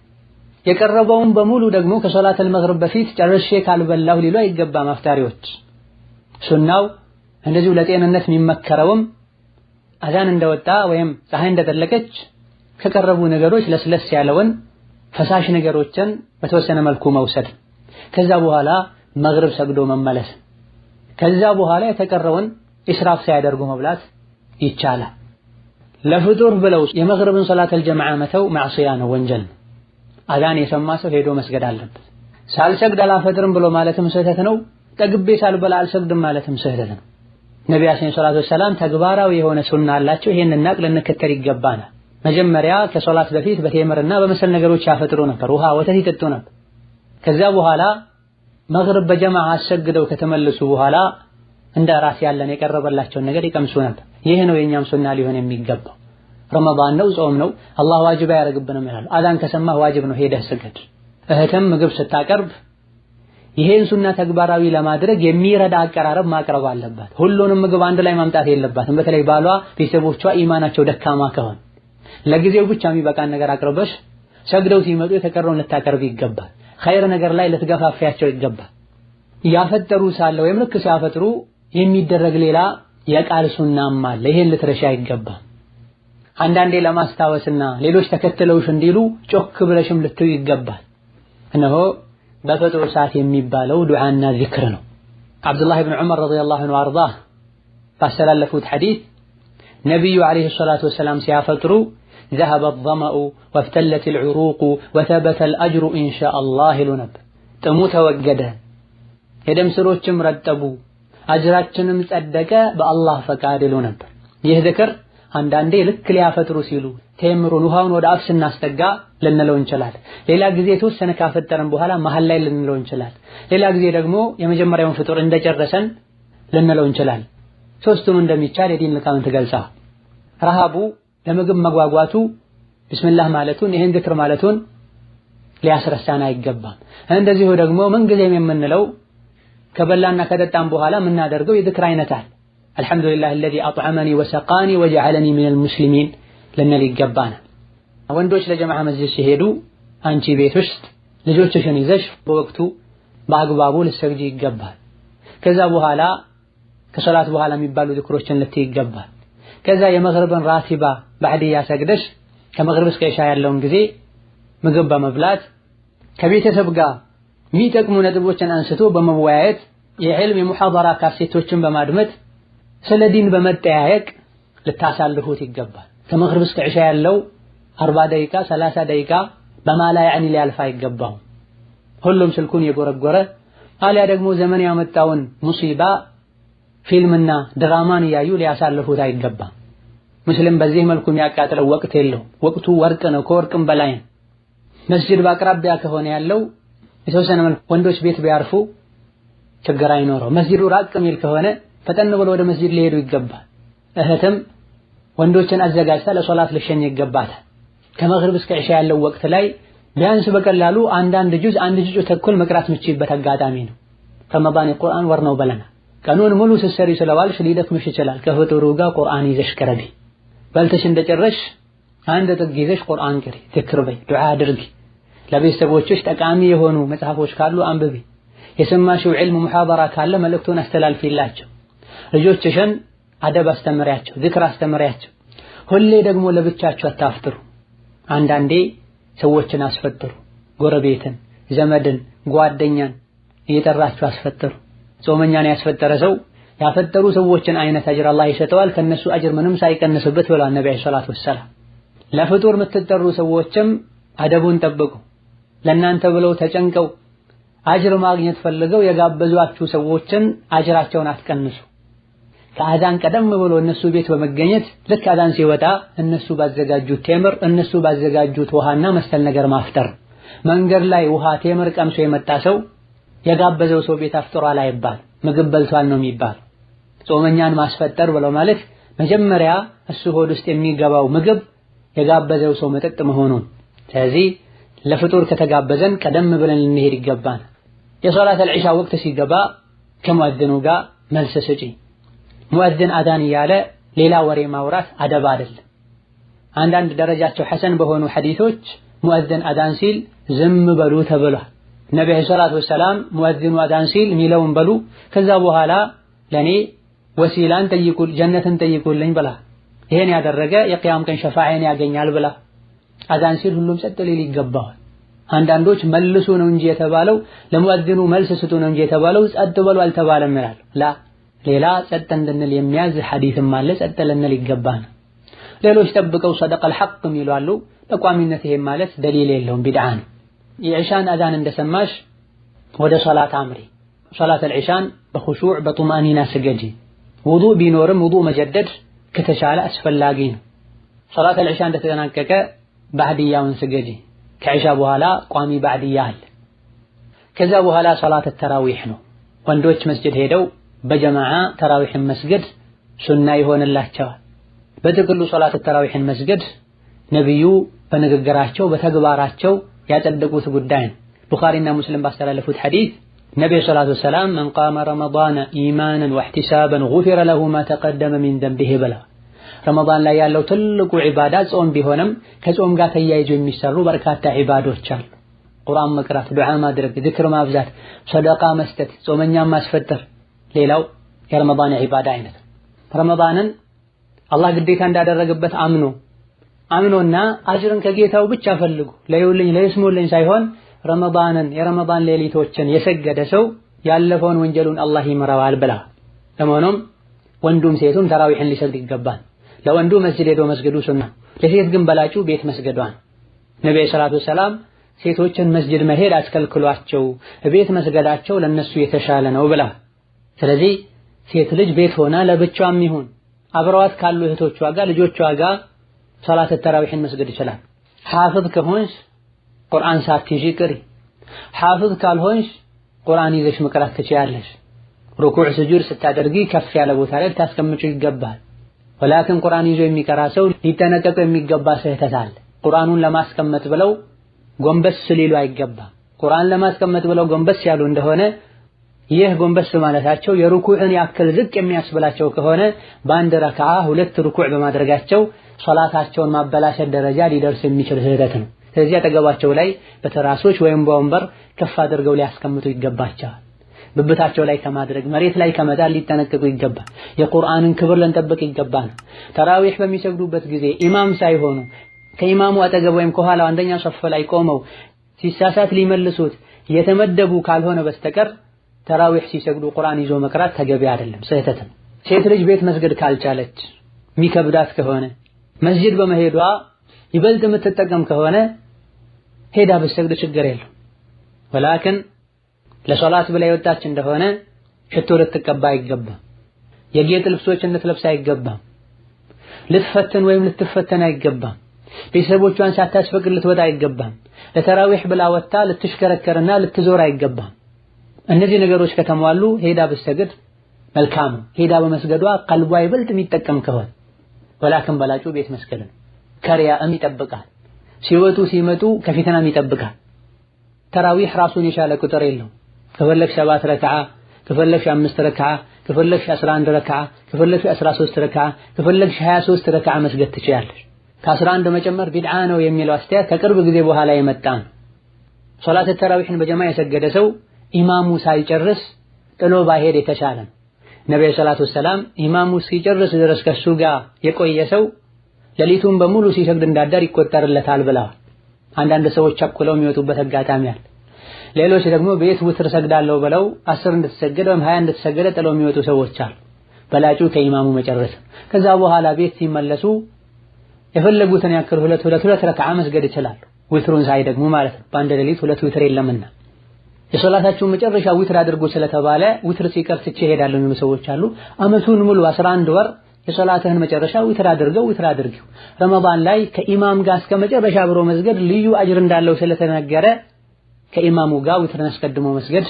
S1: የቀረበውን በሙሉ ደግሞ ከሶላተል መግሪብ በፊት ጨርሼ ካልበላሁ ሊሉ አይገባም አፍጣሪዎች። ሱናው እንደዚሁ ለጤንነት የሚመከረውም አዛን እንደወጣ ወይም ፀሐይ እንደጠለቀች ከቀረቡ ነገሮች ለስለስ ያለውን ፈሳሽ ነገሮችን በተወሰነ መልኩ መውሰድ፣ ከዛ በኋላ መግሪብ ሰግዶ መመለስ፣ ከዛ በኋላ የተቀረውን ኢስራፍ ሳያደርጉ መብላት ይቻላል። ለፍጡር ብለው የመግሪብን ሶላተል ጀማዓ መተው ማዕሲያ ነው፣ ወንጀል ነው። አዛን የሰማ ሰው ሄዶ መስገድ አለበት። ሳልሰግድ አላፈጥርም ብሎ ማለትም ስህተት ነው። ጠግቤ ሳልበላ አልሰግድም ማለትም ስህተት ነው። ነቢያችን ሰለላሁ ዐለይሂ ወሰለም ተግባራዊ የሆነ ሱና አላቸው። ይሄንን ናቅ ልንከተል ይገባናል። መጀመሪያ ከሶላት በፊት በቴምርና በመሰል ነገሮች ያፈጥሩ ነበር። ውሃ ወተት ይጠጡ ነበር። ከዛ በኋላ መግሪብ በጀማዓ አሰግደው ከተመለሱ በኋላ እንደ ራስ ያለን የቀረበላቸውን ነገር ይቀምሱ ነበር። ይህ ነው የኛም ሱና ሊሆን የሚገባው። ረመዳን ነው፣ ጾም ነው፣ አላህ ዋጅብ አያደርግብንም ይላሉ። አዛን ከሰማህ ዋጅብ ነው፣ ሄደህ ስገድ። እህትም ምግብ ስታቀርብ ይሄን ሱና ተግባራዊ ለማድረግ የሚረዳ አቀራረብ ማቅረብ አለባት። ሁሉንም ምግብ አንድ ላይ ማምጣት የለባትም። በተለይ ባሏ፣ ቤተሰቦቿ ኢማናቸው ደካማ ከሆነ ለጊዜው ብቻ የሚበቃን ነገር አቅርበሽ ሰግደው ሲመጡ የተቀረውን ልታቀርብ ይገባል። ኸይር ነገር ላይ ልትገፋፊያቸው ይገባል። ያፈጠሩ ሳለ ወይም ልክ ሲያፈጥሩ የሚደረግ ሌላ የቃል ሱናም አለ። ይሄን ልትረሺ አይገባም። አንዳንዴ ለማስታወስና ሌሎች ተከትለውሽ እንዲሉ ጮክ ብለሽም ልትዩ ይገባል። እነሆ በፍጡር ሰዓት የሚባለው ዱዓና ዚክር ነው። አብዱላህ ኢብኑ ዑመር رضي الله عنه وأرضاه ባስተላለፉት ሐዲስ ነቢዩ عليه الصلاة والسلام ሲያፈጥሩ ذهب الظمأ وابتلت العروق وثبت الأجر إن شاء الله ይሉ ነበር። ጥሙ ተወገደ፣ የደም ስሮችም ረጠቡ፣ አጅራችንም ጸደቀ በአላህ ፈቃድ ይሉ ነበር። ይህ ዝክር አንዳንዴ ልክ ሊያፈጥሩ ሲሉ ቴምሩን ውሃውን ወደ አፍ ስናስጠጋ ልንለው እንችላለን። ሌላ ጊዜ የተወሰነ ካፈጠርን በኋላ መሃል ላይ ልንለው እንችላለን። ሌላ ጊዜ ደግሞ የመጀመሪያውን ፍጡር እንደጨረሰን ልንለው እንችላለን። ሶስቱም እንደሚቻል የዲን ሊቃውንት ገልጸዋል። ረሃቡ ለምግብ መጓጓቱ ቢስሚላህ ማለቱን ይሄን ዝክር ማለቱን ሊያስረሳን አይገባም። እንደዚሁ ደግሞ ምንጊዜም የምንለው ከበላና ከጠጣም በኋላ የምናደርገው የዝክር አይነት አለ። አልሐምዱሊላህ الذي أطعمني وسقاني وجعلني من المسلمين ልንል ይገባናል። ወንዶች ለጀማዓ መስጂድ ሲሄዱ አንቺ ቤት ውስጥ ልጆችሽን ይዘሽ በወቅቱ በአግባቡ ልትሰግጂ ይገባል። ከዛ በኋላ ከሶላት በኋላ የሚባሉ ዝክሮችን ልትይ ይገባል። ከዛ የመግሪብን ራቲባ ባዕድያ ሰግደሽ ከመግሪብ እስከ ኢሻ ያለውን ጊዜ ምግብ በመብላት ከቤተሰብ ጋር የሚጠቅሙ ነጥቦችን አንስቶ በመወያየት የዕልም የሙሐደራ ካሴቶችን በማድመጥ ስለ ዲን በመጠያየቅ ልታሳልፉት ይገባል። ከመግሪብ እስከ ኢሻ ያለው 40 ደቂቃ 30 ደቂቃ በማላ ያዕኒ ሊያልፍ አይገባውም። ሁሉም ስልኩን የጎረጎረ አሊያ ደግሞ ዘመን ያመጣውን ሙሲባ ፊልምና ድራማን እያዩ ሊያሳልፉት አይገባም። ሙስሊም በዚህ መልኩ የሚያቃጥለው ወቅት የለውም። ወቅቱ ወርቅ ነው፣ ከወርቅም በላይ ነው። መስጂድ በአቅራቢያ ከሆነ ያለው የተወሰነ መልኩ ወንዶች ቤት ቢያርፉ ችግር አይኖረው። መስጂዱ ራቅ የሚል ከሆነ ፈጠን ብሎ ወደ መስጂድ ሊሄዱ ይገባል። እህትም ወንዶችን አዘጋጅታ ለሶላት ልሸኝ ይገባታል። ከመግሪብ እስከ ኢሻ ያለው ወቅት ላይ ቢያንስ በቀላሉ አንዳንድ ጁዝ አንድ ጁዝ ተኩል መቅራት የምትችይበት አጋጣሚ ነው። ረመዳን የቁርአን ወር ነው ብለናል። ቀኑን ሙሉ ስትሰሪ ስለዋልሽ ሊደክምሽ ይችላል። ከፍጡሩ ጋር ቁርአን ይዘሽ ቅረቢ። በልተሽ እንደጨረሽ አንድ ጥግ ይዘሽ ቁርአን ቅሪ፣ ዝክር በይ፣ ዱዓ አድርጊ። ለቤተሰቦችሽ ጠቃሚ የሆኑ መጽሐፎች ካሉ አንብቢ። የሰማሽው ዕልም ሙሐደራ ካለ መልእክቱን አስተላልፊላቸው። ልጆችሽን አደብ አስተምሪያቸው፣ ዝክር አስተምሪያቸው። ሁሌ ደግሞ ለብቻቸው አታፍጥሩ። አንዳንዴ ሰዎችን አስፈጥሩ። ጎረቤትን፣ ዘመድን፣ ጓደኛን እየጠራችሁ አስፈጥሩ። ጾመኛን ያስፈጠረ ሰው ያፈጠሩ ሰዎችን አይነት አጅር አላህ ይሰጠዋል፣ ከነሱ አጅር ምንም ሳይቀንስበት ብለዋል ነብዩ ሰለላሁ ዐለይሂ ወሰለም። ለፍጡር የምትጠሩ ሰዎችም አደቡን ጠብቁ። ለእናንተ ብለው ተጨንቀው አጅር ማግኘት ፈልገው የጋበዟችሁ ሰዎችን አጅራቸውን አትቀንሱ። ከአዛን ቀደም ብሎ እነሱ ቤት በመገኘት ልክ አዛን ሲወጣ እነሱ ባዘጋጁት ቴምር እነሱ ባዘጋጁት ውሃና መሰል ነገር ማፍጠር። መንገድ ላይ ውሃ ቴምር ቀምሶ የመጣ ሰው የጋበዘው ሰው ቤት አፍጥሯል አይባል፣ ምግብ በልቷል ነው የሚባል። ጾመኛን ማስፈጠር ብለው ማለት መጀመሪያ እሱ ሆድ ውስጥ የሚገባው ምግብ የጋበዘው ሰው መጠጥ መሆኑን። ስለዚህ ለፍጡር ከተጋበዘን ቀደም ብለን ልንሄድ ይገባል። የሶላት አልዒሻ ወቅት ሲገባ ከሙአዚኑ ጋር መልስ ስጪ። ሙአዚን አዛን እያለ ሌላ ወሬ ማውራት አደብ አይደለም። አንዳንድ ደረጃቸው ሐሰን በሆኑ ሐዲሶች ሙአዚን አዛን ሲል ዝም በሉ ተብሏል። ነብዩ ሰለላሁ ዐለይሂ ወሰለም ሙአዚኑ አዛን ሲል ሚለውን በሉ፣ ከዛ በኋላ ለኔ ወሲላን ጠይቁ ጀነትን ጠይቁልኝ ብላ፣ ይሄን ያደረገ የቅያም ቀን ሸፋዓን ያገኛል ብላ። አዛን ሲል ሁሉም ጸጥ ሊል ይገባዋል። አንዳንዶች መልሱ ነው እንጂ የተባለው ለሙአዚኑ መልስ ስጡ ነው እንጂ የተባለው ጸጥ በሉ አልተባለም ይላሉ። ላ ሌላ ጸጥ እንድንል የሚያዝ ሐዲስም አለ፣ ጸጥ ልንል ይገባል። ሌሎች ጠብቀው ሰደቀል ሐቅ ይላሉ። በቋሚነት ይሄ ማለት ደሊል የለውም፣ ቢድዓ ነው። የዒሻን አዛን እንደሰማሽ ወደ ሶላት አምሪ። ሶላት አልዒሻን በኹሹዕ በጡማኒና ስገጂ። ውዱእ ቢኖርም ውዱእ መጀደድ ከተቻለ አስፈላጊ ነው። ሶላት አልዒሻ እንደተጠናቀቀ ባዕድያውን ስገጂ። ከዒሻ በኋላ ቋሚ ባዕድያ አለ። ከዛ በኋላ ሶላት ተራዊህ ነው። ወንዶች መስጂድ ሄደው በጀማዓ ተራዊህን መስገድ ሱና ይሆንላቸዋል። በጥቅሉ ሶላት ተራዊህን መስገድ ነብዩ በንግግራቸው በተግባራቸው ያጸደቁት ጉዳይ ነው። ቡኻሪና ሙስሊም ባስተላለፉት ሐዲስ ነብዩ ሰለላሁ ዐለይሂ ወሰለም መን ቃመ ረመዳን ኢማናን ወእህቲሳበን ጉፊረ ለሁ ማ ተቀደመ ሚን ዘንቢሂ ብለዋል። ረመዳን ላይ ያለው ትልቁ ዒባዳ ጾም ቢሆንም ከጾም ጋር ተያይዞ የሚሰሩ በርካታ ዒባዶች አሉ። ቁርአን መቅራት፣ ዱዓ ማድረግ፣ ዝክር ማብዛት፣ ሰደቃ መስጠት፣ ጾመኛን ማስፈጠር ሌላው የረመዳን ዒባዳ አይነት። ረመዳንን አላህ ግዴታ እንዳደረገበት አምኖና አጅርን ከጌታው ብቻ ፈልጉ ለይውልኝ ለይስሙልኝ ሳይሆን ረመዳንን የረመዳን ሌሊቶችን የሰገደ ሰው ያለፈውን ወንጀሉን አላህ ይምረዋል ብላ። ለመሆኑም ወንዱም ሴቱም ተራዊህን ሊሰግድ ይገባል። ለወንዱ መስጂድ ሄዶ መስገዱ ሱና፣ ለሴት ግን በላጩ ቤት መስገዷ ነው። ነብዩ ሰለላሁ ዐለይሂ ወሰለም ሴቶችን መስጂድ መሄድ አስከልክሏቸው ቤት መስገዳቸው ለነሱ የተሻለ ነው ብላ። ስለዚህ ሴት ልጅ ቤት ሆና ለብቻዋም ይሁን አብረዋት ካሉ እህቶቿ ጋር ልጆቿ ጋር ሶላት ተራዊህን መስገድ ይችላል። ሐፊዝ ከሆንሽ ቁርአን ሳትይዢ ቅሪ። ሐፊዝ ካልሆንሽ ቁርአን ይዘሽ መቅራት ትችያለሽ። ሩኩዕ ስጁድ ስታደርጊ ከፍ ያለ ቦታ ላይ ልታስቀምጪው ይገባል። ولكن ቁርአን ይዞ የሚቀራ ሰው ሊጠነቀቀው የሚገባ ስህተት አለ። ቁርአኑን ለማስቀመጥ ብለው ጎንበስ ሊሉ አይገባም። ቁርአን ለማስቀመጥ ብለው ጎንበስ ያሉ እንደሆነ ይህ ጎንበስ ማለታቸው የሩኩዕን ያክል ዝቅ የሚያስብላቸው ከሆነ በአንድ ረክዓ ሁለት ሩኩዕ በማድረጋቸው ሶላታቸውን ማበላሸት ደረጃ ሊደርስ የሚችል ስህተት ነው። ስለዚህ አጠገባቸው ላይ በትራሶች ወይም በወንበር ከፍ አድርገው ሊያስቀምጡ ይገባቸዋል። ብብታቸው ላይ ከማድረግ መሬት ላይ ከመጣል ሊጠነቀቁ ይገባል። የቁርአንን ክብር ልንጠብቅ ይገባል። ተራዊህ በሚሰግዱበት ጊዜ ኢማም ሳይሆኑ ከኢማሙ አጠገብ ወይም ከኋላው አንደኛ ሶፍ ላይ ቆመው ሲሳሳት ሊመልሱት የተመደቡ ካልሆነ በስተቀር ተራዊህ ሲሰግዱ ቁርአን ይዞ መቅራት ተገቢ አይደለም፣ ስህተት ነው። ሴት ልጅ ቤት መስገድ ካልቻለች የሚከብዳት ከሆነ መስጂድ በመሄዷ ይበልጥ የምትጠቀም ከሆነ ሄዳ ብትሰግድ ችግር የለው። ولكن ለሶላት ብላ የወጣች እንደሆነ ሽቶ ልትቀባ አይገባም። የጌጥ ልብሶችን ልትለብስ አይገባም። ልትፈትን ወይም ልትፈተን አይገባም። ቤተሰቦቿን ሳታስፈቅድ ልትወጣ አይገባም። ለተራዊህ ብላ ወጥታ ልትሽከረከርና ልትዞር አይገባም። እነዚህ ነገሮች ከተሟሉ ሄዳ ብትሰግድ መልካም። ሄዳ በመስገዷ ቀልቧ ይበልጥ የሚጠቀም ከሆነ ولكن በላጩ ቤት መስገድ ነው። ከሪያእም ይጠብቃል። ሲወጡ ሲመጡ ከፊትናም ይጠብቃል። ተራዊህ ራሱን የቻለ ቁጥር የለውም። ከፈለግሽ 7 ረክዓ፣ ከፈለግሽ 5 ረክዓ፣ ከፈለግሽ 11 ረክዓ፣ ከፈለግሽ 13 ረክዓ፣ ከፈለግሽ 23 ረክዓ መስገድ ትችያለሽ። ከ11 መጨመር ቢድዓ ነው የሚለው አስተያየት ከቅርብ ጊዜ በኋላ የመጣ ነው። ሶላት ተራዊህን በጀማ የሰገደ ሰው ኢማሙ ሳይጨርስ ጥሎ ባይሄድ የተሻለ ነው። ነብዩ ሰለላሁ ዐለይሂ ወሰለም ኢማሙ ሲጨርስ ድረስ ከሱ ጋር የቆየ ሰው ሌሊቱን በሙሉ ሲሰግድ እንዳደር ይቆጠርለታል ብለዋል። አንዳንድ ሰዎች ቸኩለው የሚወጡበት አጋጣሚ አለ። ሌሎች ደግሞ ቤት ውትር ሰግዳለሁ ብለው 10 እንድትሰገደ ወይም 20 እንድትሰገደ ጥለው የሚወጡ ሰዎች አሉ። በላጩ ከኢማሙ መጨረስ። ከዛ በኋላ ቤት ሲመለሱ የፈለጉትን ያክል ሁለት ሁለት ሁለት ረክዓ መስገድ ይችላሉ። ውትሩን ሳይደግሙ ማለት ነው። በአንድ ሌሊት ሁለት ውትር የለምና የሶላታቸውን መጨረሻ ውትር አድርጎ ስለተባለ ውትር ሲቀር ትቼ እሄዳለሁ የሚሉ ሰዎች አሉ። አመቱን ሙሉ 11 ወር የሶላትህን መጨረሻ ውትር አድርገው ውትር አድርጊው። ረመዳን ላይ ከኢማም ጋር እስከ መጨረሻ አብሮ መስገድ ልዩ አጅር እንዳለው ስለተነገረ ከኢማሙ ጋር ውትርን አስቀድሞ መስገድ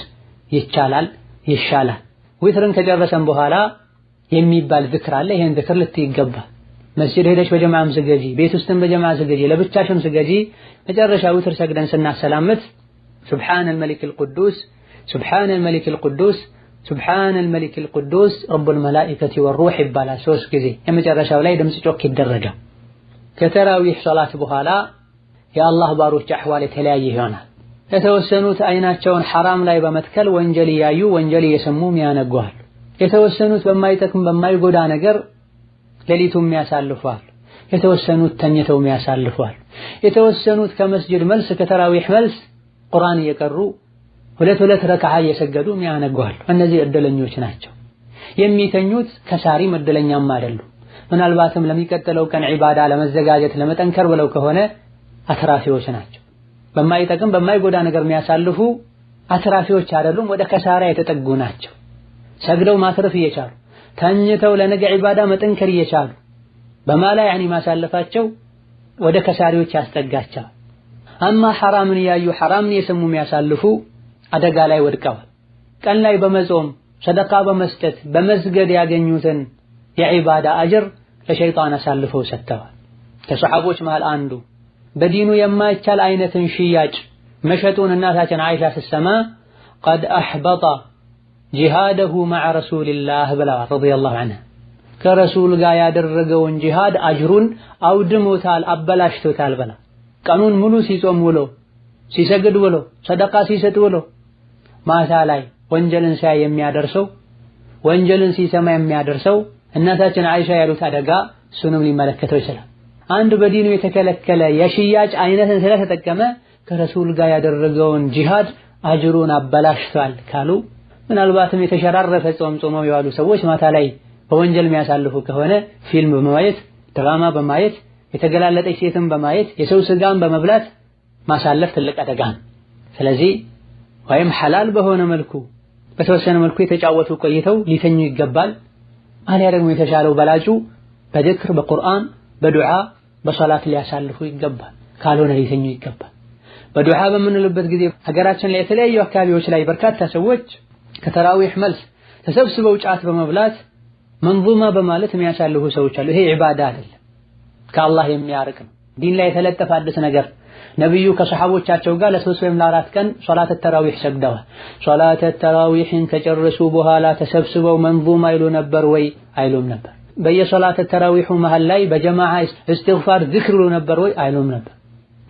S1: ይቻላል፣ ይሻላል። ውትርን ከጨረሰን በኋላ የሚባል ዝክር አለ። ይሄን ዝክር ልትይ ይገባል። መስጂድ ሄደሽ በጀማዓም ስገጂ፣ ቤት ውስጥም በጀማዓ ስገጂ፣ ለብቻሽም ስገጂ። መጨረሻ ውትር ሰግደን ስናሰላምት سبحان الملك القدوس سبحان الملك القدوس سبحان الملك القدوس رب الملائكة والروح ይባላል ሶስት ጊዜ። የመጨረሻው ላይ ድምጽ ጮክ ይደረጋል። ከተራዊህ ሶላት በኋላ የአላህ ባሮች አህዋል የተለያየ ይሆናል። የተወሰኑት አይናቸውን ሐራም ላይ በመትከል ወንጀል እያዩ ወንጀል እየሰሙ ያነጓል። የተወሰኑት በማይጠቅም በማይጎዳ ነገር ሌሊቱን ያሳልፋል። የተወሰኑት ተኝተው ያሳልፋል። የተወሰኑት ከመስጂድ መልስ ከተራዊህ መልስ ቁርአን እየቀሩ ሁለት ሁለት ረክዓ እየሰገዱ ያነጓል። እነዚህ እድለኞች ናቸው። የሚተኙት ከሳሪም እድለኛም አይደሉም። ምናልባትም ለሚቀጥለው ቀን ዒባዳ ለመዘጋጀት ለመጠንከር ብለው ከሆነ አትራፊዎች ናቸው። በማይጠቅም በማይጎዳ ነገር የሚያሳልፉ አትራፊዎች አይደሉም፣ ወደ ከሳራ የተጠጉ ናቸው። ሰግደው ማትረፍ እየቻሉ ተኝተው ለነገ ዒባዳ መጠንከር እየቻሉ በማላ ያኒ ማሳለፋቸው ወደ ከሳሪዎች ያስጠጋቸዋል። አማ ሐራምን እያዩ ሐራምን እየሰሙ የሚያሳልፉ አደጋ ላይ ወድቀዋል። ቀን ላይ በመጾም ሰደቃ በመስጠት በመስገድ ያገኙትን የዒባዳ አጅር ለሸይጣን አሳልፈው ሰጥተዋል። ከሰሐቦች መሃል አንዱ በዲኑ የማይቻል አይነትን ሽያጭ መሸጡን እናታችን አይሻ ስትሰማ قد أحبط جهاده مع رسول الله ብለዋል رضي الله عنها። ከረሱል ጋር ያደረገውን ጂሃድ አጅሩን አውድሞታል፣ አበላሽቶታል ብላ ቀኑን ሙሉ ሲጾም ውሎ ሲሰግድ ውሎ ሰደቃ ሲሰጥ ውሎ ማታ ላይ ወንጀልን ሲያይ የሚያደርሰው ወንጀልን ሲሰማ የሚያደርሰው እናታችን አይሻ ያሉት አደጋ እሱንም ሊመለከተው ይችላል። አንድ በዲኑ የተከለከለ የሽያጭ አይነትን ስለተጠቀመ ከረሱል ጋር ያደረገውን ጂሃድ አጅሩን አበላሽቷል ካሉ ምናልባትም የተሸራረፈ ጾም ጾመው የዋሉ ሰዎች ማታ ላይ በወንጀል የሚያሳልፉ ከሆነ ፊልም በማየት ድራማ በማየት የተገላለጠች ሴትን በማየት የሰው ስጋን በመብላት ማሳለፍ ትልቅ አደጋ ነው። ስለዚህ ወይም ሐላል በሆነ መልኩ በተወሰነ መልኩ የተጫወቱ ቆይተው ሊተኙ ይገባል። አሊያ ደግሞ የተሻለው በላጩ በዝክር በቁርአን በዱዓ በሶላት ሊያሳልፉ ይገባል። ካልሆነ ሊተኙ ይገባል። በዱዓ በምንልበት ጊዜ ሀገራችን ላይ የተለያዩ አካባቢዎች ላይ በርካታ ሰዎች ከተራዊህ መልስ ተሰብስበው ጫት በመብላት መንዙማ በማለት የሚያሳልፉ ሰዎች አሉ። ይሄ ዒባዳ አይደለም፣ ከአላህ የሚያርቅ ነው። ዲን ላይ የተለጠፈ አዲስ ነገር። ነብዩ ከሰሐቦቻቸው ጋር ለሶስት ወይም ለአራት ቀን ሶላት ተራዊህ ሰግደዋል። ሶላት ተራዊህን ከጨረሱ በኋላ ተሰብስበው መንዙማ ይሉ ነበር ወይ? አይሉም ነበር። በየሶላት ተራዊሁ መሃል ላይ በጀማዓ እስትግፋር ዝክር ይሉ ነበር ወይ? አይሉም ነበር።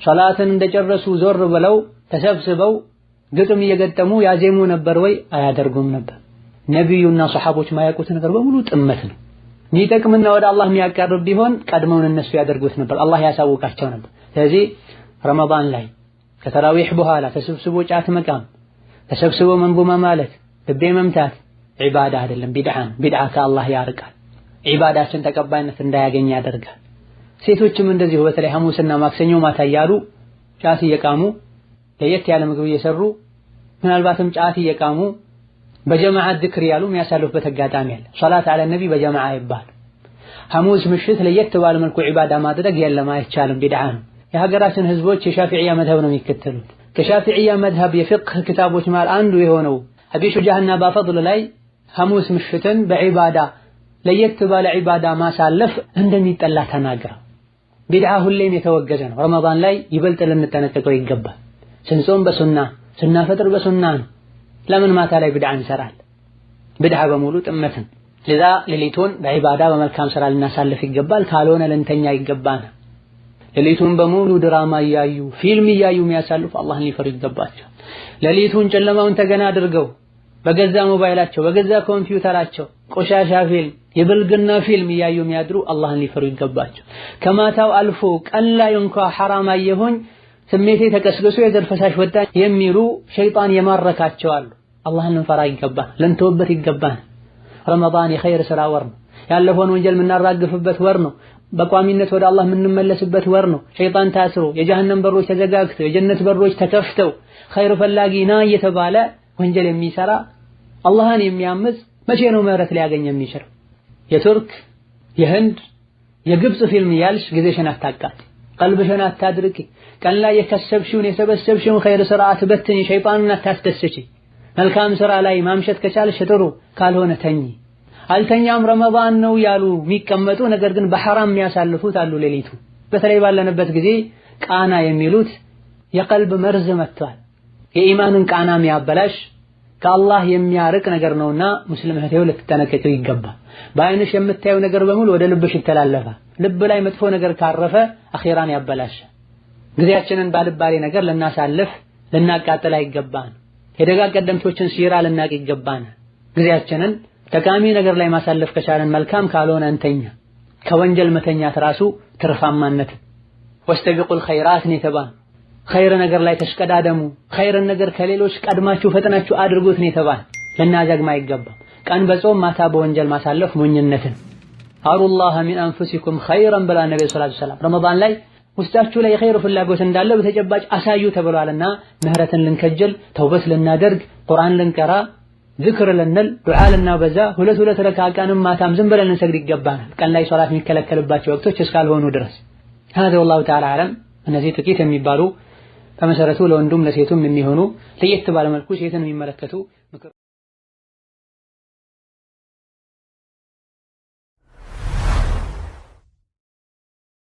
S1: ሶላትን እንደጨረሱ ዞር ብለው ተሰብስበው ግጥም እየገጠሙ ያዜሙ ነበር ወይ? አያደርጉም ነበር። ነብዩና ሰሐቦች ማያውቁት ነገር በሙሉ ጥመት ነው። የሚጠቅምና ወደ አላህ የሚያቀርብ ቢሆን ቀድመውን እነሱ ያደርጉት ነበር፣ አላህ ያሳውቃቸው ነበር። ስለዚህ ረመዳን ላይ ከተራዊህ በኋላ ተሰብስቦ ጫት መቃም፣ ተሰብስቦ መንቡማ ማለት፣ ልቤ መምታት ዒባዳ አይደለም፣ ቢድዓ ነው። ቢድዓ ከአላህ ያርቃል፣ ዒባዳችን ተቀባይነት እንዳያገኝ ያደርጋል። ሴቶችም እንደዚሁ በተለይ ሐሙስና ማክሰኞ ማታ እያሉ ጫት እየቃሙ ለየት ያለ ምግብ እየሰሩ ምናልባትም ጫት እየቃሙ በጀማዓ ዝክር ያሉ የሚያሳልፉበት አጋጣሚ አለ። ሶላት አለ ነቢ በጀማዓ ይባል። ሐሙስ ምሽት ለየት ባለ መልኩ ዒባዳ ማድረግ የለም፣ አይቻልም፣ ቢድዓ ነው። የሀገራችን ህዝቦች የሻፊዕያ መዝሀብ ነው የሚከተሉት። ከሻፊዕያ መዝሀብ የፊቅህ ክታቦች መሃል አንዱ የሆነው አቢ ሹጃህና ባፈድል ላይ ሐሙስ ምሽትን በዒባዳ ለየት ባለ ዒባዳ ማሳለፍ እንደሚጠላ ተናግረው። ቢድዓ ሁሌም የተወገዘ ነው። ረመዳን ላይ ይበልጥ ልንጠነቀቀው ይገባል። ስንጾም በሱና ስናፈጥር በሱና ነው። ለምን ማታ ላይ ቢድዓ እንሰራል? ቢድዓ በሙሉ ጥመትን። ለዛ ሌሊቱን በዒባዳ በመልካም ስራ ልናሳልፍ ይገባል። ካልሆነ ልንተኛ ይገባል። ሌሊቱን በሙሉ ድራማ እያዩ ፊልም እያዩ የሚያሳልፉ አላህን ሊፈሩ ይገባቸው። ሌሊቱን ጨለማውን ተገና አድርገው በገዛ ሞባይላቸው በገዛ ኮምፒውተራቸው ቆሻሻ ፊልም የብልግና ፊልም እያዩ የሚያድሩ አላህን ሊፈሩ ይገባቸው። ከማታው አልፎ ቀን ላይ እንኳ ሐራም አየሁኝ ስሜቴ ተቀስቅሶ የዘር ፈሳሽ ወጣ የሚሉ ሸይጣን የማረካቸው አሉ። አላህን ልንፈራ ይገባል፣ ልንተውበት ይገባል። ረመዳን የኸይር ስራ ወር ነው። ያለፈውን ወንጀል የምናራግፍበት ወር ነው። በቋሚነት ወደ አላህ የምንመለስበት ወር ነው። ሸይጣን ታስሮ የጀሃነም በሮች ተዘጋግተው የጀነት በሮች ተከፍተው ኸይር ፈላጊ ና እየተባለ ወንጀል የሚሰራ አላህን የሚያምጽ መቼ ነው ምህረት ሊያገኝ የሚችለው? የቱርክ የህንድ የግብጽ ፊልም ያልሽ ጊዜሽን አታቃጥይ፣ ቀልብሽን አታድርቂ። ቀን ላይ የከሰብሽውን የሰበሰብሽውን ኸይር ስራ አትበትኝ፣ ሸይጣንን አታስደስቺ። መልካም ስራ ላይ ማምሸት ከቻልሽ ጥሩ፣ ካልሆነ ተኚ። አልተኛም ረመዳን ነው ያሉ የሚቀመጡ ነገር ግን በሐራም የሚያሳልፉት አሉ። ሌሊቱ በተለይ ባለንበት ጊዜ ቃና የሚሉት የቀልብ መርዝ መጥቷል። የኢማንን ቃና የሚያበላሽ ከአላህ የሚያርቅ ነገር ነውና ሙስሊም እህቴ ልትጠነቀቂው ይገባል። በአይንሽ የምታየው ነገር በሙሉ ወደ ልብሽ ይተላለፋል። ልብ ላይ መጥፎ ነገር ካረፈ አኺራን ያበላሻል። ጊዜያችንን ባልባሌ ነገር ልናሳልፍ ልናቃጥል አይገባን። የደጋግ ቀደምቶችን ሲራ ልናቅ ይገባናል። ጊዜያችንን ጠቃሚ ነገር ላይ ማሳለፍ ከቻለን መልካም፣ ካልሆነ እንተኛ። ከወንጀል መተኛት ራሱ ትርፋማነት። ወስተቢቁል ኸይራት ነው የተባለው። ኸይር ነገር ላይ ተሽቀዳደሙ፣ ኸይርን ነገር ከሌሎች ቀድማችሁ ፈጥናችሁ አድርጉት ነው የተባለው። ልናዘግም አይገባም። ቀን በጾም ማታ በወንጀል ማሳለፍ ሞኝነትን። أروا الله من أنفسكم خيرا ብላ ነብዩ صلى الله عليه وسلم ረመዳን ላይ ውስጣችሁ ላይ የኸይር ፍላጎት እንዳለ በተጨባጭ አሳዩ ተብሏልና ምህረትን ልንከጀል፣ ተውበት ልናደርግ፣ ቁርአን ልንቀራ፣ ዝክር ልንል፣ ዱዓ ልናበዛ፣ ሁለት ሁለት ረካ ቀንም ማታም ዝም ብለን ልንሰግድ ይገባናል። ቀን ላይ ሶላት የሚከለከልባቸው ወቅቶች እስካልሆኑ ድረስ። هذا والله تعالى أعلم። እነዚህ ጥቂት የሚባሉ በመሰረቱ ለወንዱም ለሴቱም የሚሆኑ ለየት ባለ መልኩ ሴትን የሚመለከቱ